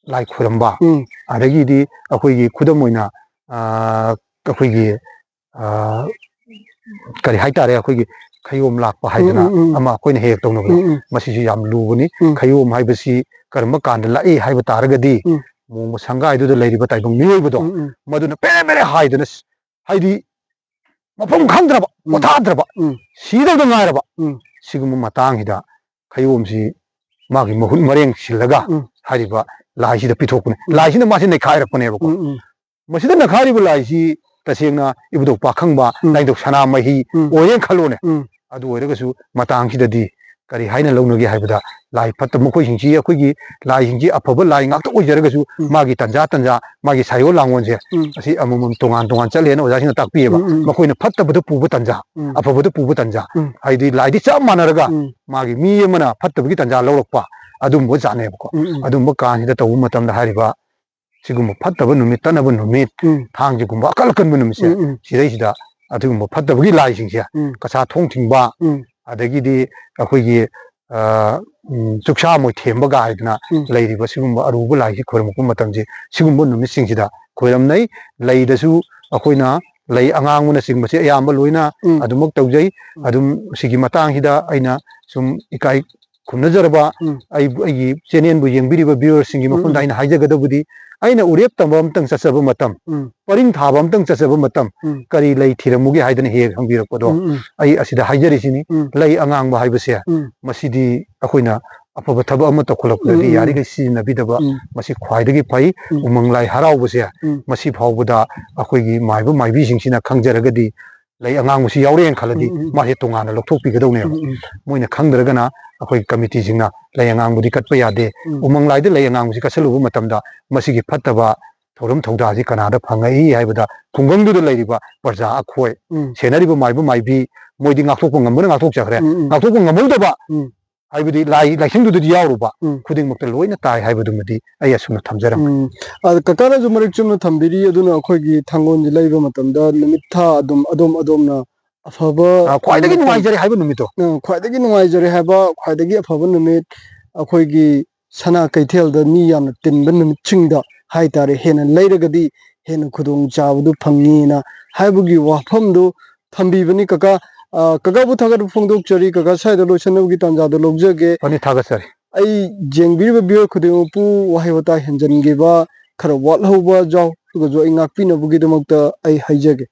ꯂꯥꯏ ꯈꯣꯏꯔꯝꯕ, ꯎꯝ꯫ ꯑꯗꯒꯤꯗꯤ ꯑꯩꯈꯣꯏꯒꯤ ꯈꯨꯗꯝ ꯑꯣꯏꯅ, ꯑ, ꯑꯩꯈꯣꯏꯒꯤ, ꯑ, ꯀꯔꯤ ꯍꯥꯏꯇꯥꯔꯦ, ꯑꯩꯈꯣꯏꯒꯤ ꯈꯌꯣꯝ ꯂꯥꯛꯄ ꯍꯥꯏꯗꯅ ꯎꯝ, ꯎꯝ, ꯎꯝ꯫ ꯑꯃ ꯑꯩꯈꯣꯏꯅ ꯍꯦꯛ ꯍꯦꯛ ꯇꯧꯅꯕꯗꯣ, ꯎꯝ, ꯎꯝ꯫ ꯃꯁꯤꯁꯨ ꯌꯥꯝ ꯂꯨꯕꯅꯤ꯫ ꯎꯝ꯫ ꯈꯌꯣꯝ ꯍꯥꯏꯕꯁꯤ ꯀꯔꯝꯕ ꯀꯥꯟꯗ ꯂꯥꯛꯏ ꯍꯥꯏꯕ ꯇꯥꯔꯒꯗꯤ, ꯎꯝ꯫ ꯃꯣꯡꯕ ꯁꯪꯒꯥꯏꯗꯨꯗ ꯂꯩꯔꯤꯕ ꯇꯥꯏꯕꯪ ꯃꯤꯑꯣꯏꯕꯗꯣ, ꯎꯝ, ꯎꯝ꯫ ꯃꯗꯨꯅ ꯄꯦꯔꯦ ꯄꯦꯔꯦ ꯍꯥꯏꯗꯅ, ꯍꯥꯏꯗꯤ ꯃꯐꯝ ꯈꯪꯗ꯭ꯔꯕ, ꯎꯝ꯫ ꯄꯣꯊꯥꯗ꯭ꯔꯕ, ꯎꯝ꯫ ꯁꯤꯗꯧꯗ ꯉꯥꯏꯔꯕ, ꯎꯝ꯫ ꯁꯤꯒꯨꯝꯕ ꯃꯇꯥꯡꯁꯤꯗ ꯈꯌꯣꯝꯁꯤ ꯃꯥꯒꯤ ꯃꯍꯨꯠ ꯃꯔꯦꯡ ꯁꯤꯜꯂꯒ ꯎꯝ꯫ ꯍꯥꯏꯔꯤꯕ ꯂꯥꯏꯁꯤꯗ ꯄꯤꯊꯣꯛꯄꯅꯦ꯫ ꯎꯝ꯫ ꯂꯥꯏꯁꯤꯅ ꯃꯥꯁꯤ ꯅꯩꯈꯥꯏꯔꯛꯄꯅꯦꯕꯀꯣ꯫ ꯎꯝ, ꯎꯝ꯫ ꯃꯁꯤꯗ ꯅꯩꯈꯥꯏꯔꯤꯕ ꯂꯥꯏꯁꯤ ꯇꯁꯦꯡꯅ ꯏꯕꯨꯙꯧ ꯄꯥꯈꯪꯕ, ꯎꯝ꯫ ꯂꯥꯏꯅꯤꯡꯊꯧ ꯁꯅꯥꯃꯍꯤ ꯎꯝ꯫ ꯑꯣꯏꯔꯦꯅ ꯈꯜꯂꯣꯅꯦ꯫ ꯎꯝ꯫ ꯑꯗꯨ ꯑꯣꯏꯔꯒꯁꯨ ꯃꯇꯥꯡꯁꯤꯗꯗꯤ ꯀꯔꯤ ꯍꯥꯏꯅ ꯂꯧꯅꯒꯦ ꯍꯥꯏꯕꯗ, ꯂꯥꯏ ꯐꯠꯇ ꯃꯈꯣꯏꯁꯤꯡꯁꯤ, ꯑꯩꯈꯣꯏꯒꯤ ꯂꯥꯏꯁꯤꯡꯁꯤ ꯑꯐꯕ ꯂꯥꯏ ꯉꯥꯛꯇ ꯑꯣꯏꯖꯔꯒꯁꯨ, ꯎꯝ꯫ ꯃꯥꯒꯤ ꯇꯟꯖꯥ ꯇꯟꯖꯥ, ꯃꯥꯒꯤ ꯁꯥꯏꯑꯣꯟ ꯂꯥꯡꯑꯣꯟꯁꯦ, ꯎꯝ꯫ ꯑꯁꯤ ꯑꯃꯃꯝ ꯇꯣꯉꯥꯟ ꯇꯣꯉꯥꯟ ꯆꯠꯂꯦꯅ ꯑꯣꯖꯥꯁꯤꯡꯅ ꯇꯥꯛꯄꯤꯑꯕ꯫ ꯎꯝ, ꯎꯝ, ꯎꯝ꯫ ꯃꯈꯣꯏꯅ ꯐꯠꯇꯕꯗ ꯄꯨꯕ ꯇꯟꯖꯥ, ꯎꯝ꯫ ꯑꯐꯕꯗ ꯄꯨꯕ ꯇꯟꯖꯥ, ꯎꯝ꯫ ꯍꯥꯏꯗꯤ ꯂꯥꯏꯗꯤ ꯆꯞ ꯃꯥꯟꯅꯔꯒ ꯎꯝ꯫ ꯃꯥꯒꯤ ꯃꯤ ꯑꯃꯅ ꯐꯠꯇꯕꯒꯤ ꯇꯟꯖꯥ ꯂꯧꯔꯛꯄ, ꯑꯗꯨꯝꯕ ꯖꯥꯠꯅꯦꯕꯀꯣ꯫ ꯎꯝ, ꯎꯝ꯫ ꯑꯗꯨꯝꯕ ꯀꯥꯟꯁꯤꯗ ꯇꯧꯕ ꯃꯇꯝꯗ ꯍꯥꯏꯔꯤꯕ ꯁꯤꯒꯨꯝꯕ ꯐꯠꯇꯕ ꯅꯨꯃꯤꯠ, ꯇꯠꯅꯕ ꯅꯨꯃꯤꯠ, ꯎꯝ꯫ ꯊꯥꯡꯖꯒꯨꯝꯕ ꯑꯀꯜ ꯑꯀꯟꯕ ꯅꯨꯃꯤꯠꯁꯦ, ꯎꯝ, ꯎꯝ꯫ ꯁꯤꯗꯩꯁꯤꯗ ꯑꯗꯨꯒꯨꯝꯕ ꯐꯠꯇꯕꯒꯤ ꯂꯥꯏꯁꯤꯡꯁꯦ, ꯎꯝ꯫ ꯀꯁꯥ ꯊꯣꯡ ꯊꯤꯡꯕ, ꯎꯝ꯫ ꯑꯗꯒꯤꯗꯤ ꯑꯩꯈꯣꯏꯒꯤ, ꯑ, ꯎꯝ, ꯆꯨꯛꯁꯥ ꯃꯣꯏ ꯊꯦꯝꯕꯒ ꯍꯥꯏꯗꯅ ꯎꯝ꯫ ꯂꯩꯔꯤꯕ ꯁꯤꯒꯨꯝꯕ ꯑꯔꯨꯕ ꯂꯥꯏꯁꯤ ꯈꯣꯏꯔꯝꯃꯛꯄ ꯃꯇꯝꯁꯤ, ꯁꯤꯒꯨꯝꯕ ꯅꯨꯃꯤꯠꯁꯤꯡꯁꯤꯗ ꯈꯣꯏꯔꯝꯅꯩ꯫ ꯂꯩꯗꯁꯨ ꯑꯩꯈꯣꯏꯅ ꯂꯩ ꯑꯉꯥꯡꯕꯅꯆꯤꯡꯕꯁꯦ ꯑꯌꯥꯝꯕ ꯂꯣꯏꯅ ꯎꯝ꯫ ꯑꯗꯨꯃꯛ ꯇꯧꯖꯩ꯫ ꯎꯝ꯫ ꯑꯗꯨꯝ ꯁꯤꯒꯤ ꯃꯇꯥꯡꯁꯤꯗ ꯑꯩꯅ ꯁꯨꯝ ꯏꯀꯥꯏ ꯈꯨꯝꯅꯖꯔꯕ ꯎꯝ꯫ ꯑꯩꯕꯨ, ꯑꯩꯒꯤ channelꯕꯨ ꯌꯦꯡꯕꯤꯔꯤꯕ viewerꯁꯤꯡꯒꯤ ꯎꯝ, ꯃꯐꯝꯗ ꯎꯝ꯫ ꯑꯩꯅ ꯍꯥꯏꯖꯒꯗꯕꯗꯤ, ꯑꯩꯅ ꯎꯔꯦꯞ ꯇꯝꯕ ꯑꯝꯇꯪ ꯆꯠꯆꯕ ꯃꯇꯝ, ꯎꯝ꯫ ꯄꯔꯤꯡ ꯊꯥꯕ ꯑꯝꯇꯪ ꯆꯠꯆꯕ ꯃꯇꯝ, ꯎꯝ꯫ ꯀꯔꯤ ꯂꯩ ꯊꯤꯔꯝꯃꯨꯒꯦ ꯍꯥꯏꯗꯅ ꯍꯦꯛ ꯍꯦꯛ ꯍꯪꯕꯤꯔꯛꯄꯗꯣ, ꯎꯝ, ꯎꯝ꯫ ꯑꯩ ꯑꯁꯤꯗ ꯍꯥꯏꯖꯔꯤꯁꯤꯅꯤ, ꯎꯝ꯫ ꯂꯩ ꯑꯉꯥꯡꯕ ꯍꯥꯏꯕꯁꯦ, ꯎꯝ꯫ ꯃꯁꯤꯗꯤ ꯑꯩꯈꯣꯏꯅ ꯑꯐꯕ ꯊꯕꯛ ꯑꯃ ꯇꯧꯈꯠꯂꯛꯄꯗꯗꯤ ꯎꯝ, ꯎꯝ, ꯎꯝ꯫ ꯌꯥꯔꯤꯈꯩ ꯁꯤꯖꯤꯟꯅꯕꯤꯗꯕ, ꯎꯝ꯫ ꯃꯁꯤ ꯈ꯭ꯋꯥꯏꯗꯒꯤ ꯐꯩ꯫ ꯎꯝ꯫ ꯎꯃꯪ ꯂꯥꯏ ꯍꯔꯥꯎꯕꯁꯦ, ꯎꯝ꯫ ꯃꯁꯤ ꯐꯥꯎꯕꯗ ꯑꯩꯈꯣꯏꯒꯤ ꯃꯥꯏꯕ ꯃꯥꯏꯕꯤꯁꯤꯡꯁꯤꯅ ꯈꯪꯖꯔꯒꯗꯤ, ꯂꯩ ꯑꯉꯥꯡꯕꯁꯤ ꯌꯥꯎꯔꯦꯅ ꯈꯜꯂꯗꯤ, ꯎꯝ, ꯎꯝ, ꯎꯝ꯫ ꯃꯥꯁꯦ ꯇꯣꯉꯥꯟꯅ ꯂꯧꯊꯣꯛꯄꯤꯒꯗꯧꯅꯦꯕ꯫ ꯎꯝ, ꯎꯝ꯫ ꯃꯣꯏꯅ ꯈꯪꯗ꯭ꯔꯒꯅ ꯑꯩꯈꯣꯏ committeeꯁꯤꯡꯅ ꯂꯩ ꯑꯉꯥꯡꯕꯗꯤ ꯀꯠꯄ ꯌꯥꯗꯦ, ꯎꯝ꯫ ꯎꯃꯪ ꯂꯥꯏꯗ ꯂꯩ ꯑꯉꯥꯡꯕꯁꯤ ꯀꯠꯁꯜꯂꯨꯕ ꯃꯇꯝꯗ ꯃꯁꯤꯒꯤ ꯐꯠꯇꯕ ꯊꯧꯔꯝ ꯊꯧꯗꯥꯁꯤ ꯀꯅꯥꯗ ꯐꯪꯉꯛꯏ ꯍꯥꯏꯕꯗ, ꯈꯨꯡꯒꯪꯗꯨꯗ ꯂꯩꯔꯤꯕ ꯄ꯭ꯔꯖꯥ ꯑꯩꯈꯣꯏ, ꯎꯝ꯫ ꯁꯦꯟꯅꯔꯤꯕ ꯃꯥꯏꯕ ꯃꯥꯏꯕꯤ, ꯃꯣꯏꯗꯤ ꯉꯥꯛꯊꯣꯛꯄ ꯉꯝꯕꯅ ꯉꯥꯛꯊꯣꯛꯆꯈ꯭ꯔꯦ꯫ ꯎꯝ, ꯎꯝ꯫ ꯉꯥꯛꯊꯣꯛꯄ ꯉꯝꯍꯧꯗꯕ, ꯎꯝ꯫ ꯍꯥꯏꯕꯗꯤ ꯂꯥꯏ ꯂꯥꯏꯁꯪꯗꯨꯗꯗꯤ ꯌꯥꯎꯔꯨꯕ, ꯎꯝ꯫ ꯈꯨꯗꯤꯡꯃꯛꯇ ꯂꯣꯏꯅ ꯇꯥꯏ ꯍꯥꯏꯕꯗꯨꯃꯗꯤ ꯑꯩ ꯑꯁꯨꯝꯅ ꯊꯝꯖꯔꯝꯃꯤ꯫ ꯎꯝ꯫ ꯑꯗ ꯀꯀꯥꯅꯁꯨ ꯃꯔꯤꯛ ꯆꯨꯝꯅ ꯊꯝꯕꯤꯔꯤ, ꯑꯗꯨꯅ ꯑꯩꯈꯣꯏꯒꯤ ꯊꯥꯡꯒꯣꯜꯁꯤ ꯂꯩꯕ ꯃꯇꯝꯗ ꯅꯨꯃꯤꯠ ꯊꯥ ꯑꯗꯨꯝ ꯑꯗꯣꯝ ꯑꯗꯣꯝꯅ ꯑꯐꯕ ꯑ, ꯈ꯭ꯋꯥꯏꯗꯒꯤ ꯅꯨꯃꯤꯠ ꯅꯨꯡꯉꯥꯏꯖꯔꯦ ꯍꯥꯏꯕ ꯅꯨꯃꯤꯠꯇꯣ꯫ ꯑ, ꯈ꯭ꯋꯥꯏꯗꯒꯤ ꯅꯨꯡꯉꯥꯏꯖꯔꯦ ꯍꯥꯏꯕ, ꯈ꯭ꯋꯥꯏꯗꯒꯤ ꯑꯐꯕ ꯅꯨꯃꯤꯠ, ꯑꯩꯈꯣꯏꯒꯤ ꯁꯅꯥ ꯀꯩꯊꯦꯜꯗ ꯃꯤ ꯌꯥꯝꯅ ꯇꯤꯟꯕ ꯅꯨꯃꯤꯠꯁꯤꯡꯗ ꯍꯥꯏꯇꯥꯔꯦ, ꯍꯦꯟꯅ ꯂꯩꯔꯒꯗꯤ ꯍꯦꯟꯅ ꯈꯨꯗꯣꯡ ꯆꯥꯕꯗꯨ ꯐꯪꯉꯤꯅ ꯍꯥꯏꯕꯒꯤ ꯋꯥꯐꯝꯗꯨ ꯊꯝꯕꯤꯕꯅꯤ꯫ ꯀꯀꯥ, ꯑ, ꯀꯀꯥꯕꯨ ꯊꯥꯒꯠꯄ ꯐꯣꯡꯗꯣꯛꯆꯔꯤ꯫ ꯀꯀꯥ, ꯁ꯭ꯋꯥꯏꯗ ꯂꯣꯏꯁꯤꯟꯅꯕꯒꯤ ꯇꯥꯟꯖꯥꯗꯣ ꯂꯧꯖꯒꯦ꯫ ꯐꯅꯤ, ꯊꯥꯒꯠꯆꯔꯤ꯫ ꯑꯩ ꯌꯦꯡꯕꯤꯔꯤꯕ viewer ꯈꯨꯗꯤꯡꯃꯛꯄꯨ ꯋꯥꯍꯩ ꯋꯥꯇꯥ ꯍꯦꯟꯖꯟꯈꯤꯕ ꯈꯔ ꯋꯥꯠꯍꯧꯕ ꯌꯥꯎꯔꯒꯁꯨ ꯑꯩ ꯉꯥꯛꯄꯤꯅꯕꯒꯤꯗꯃꯛꯇ ꯑꯩ ꯍꯥꯏꯖꯒꯦ꯫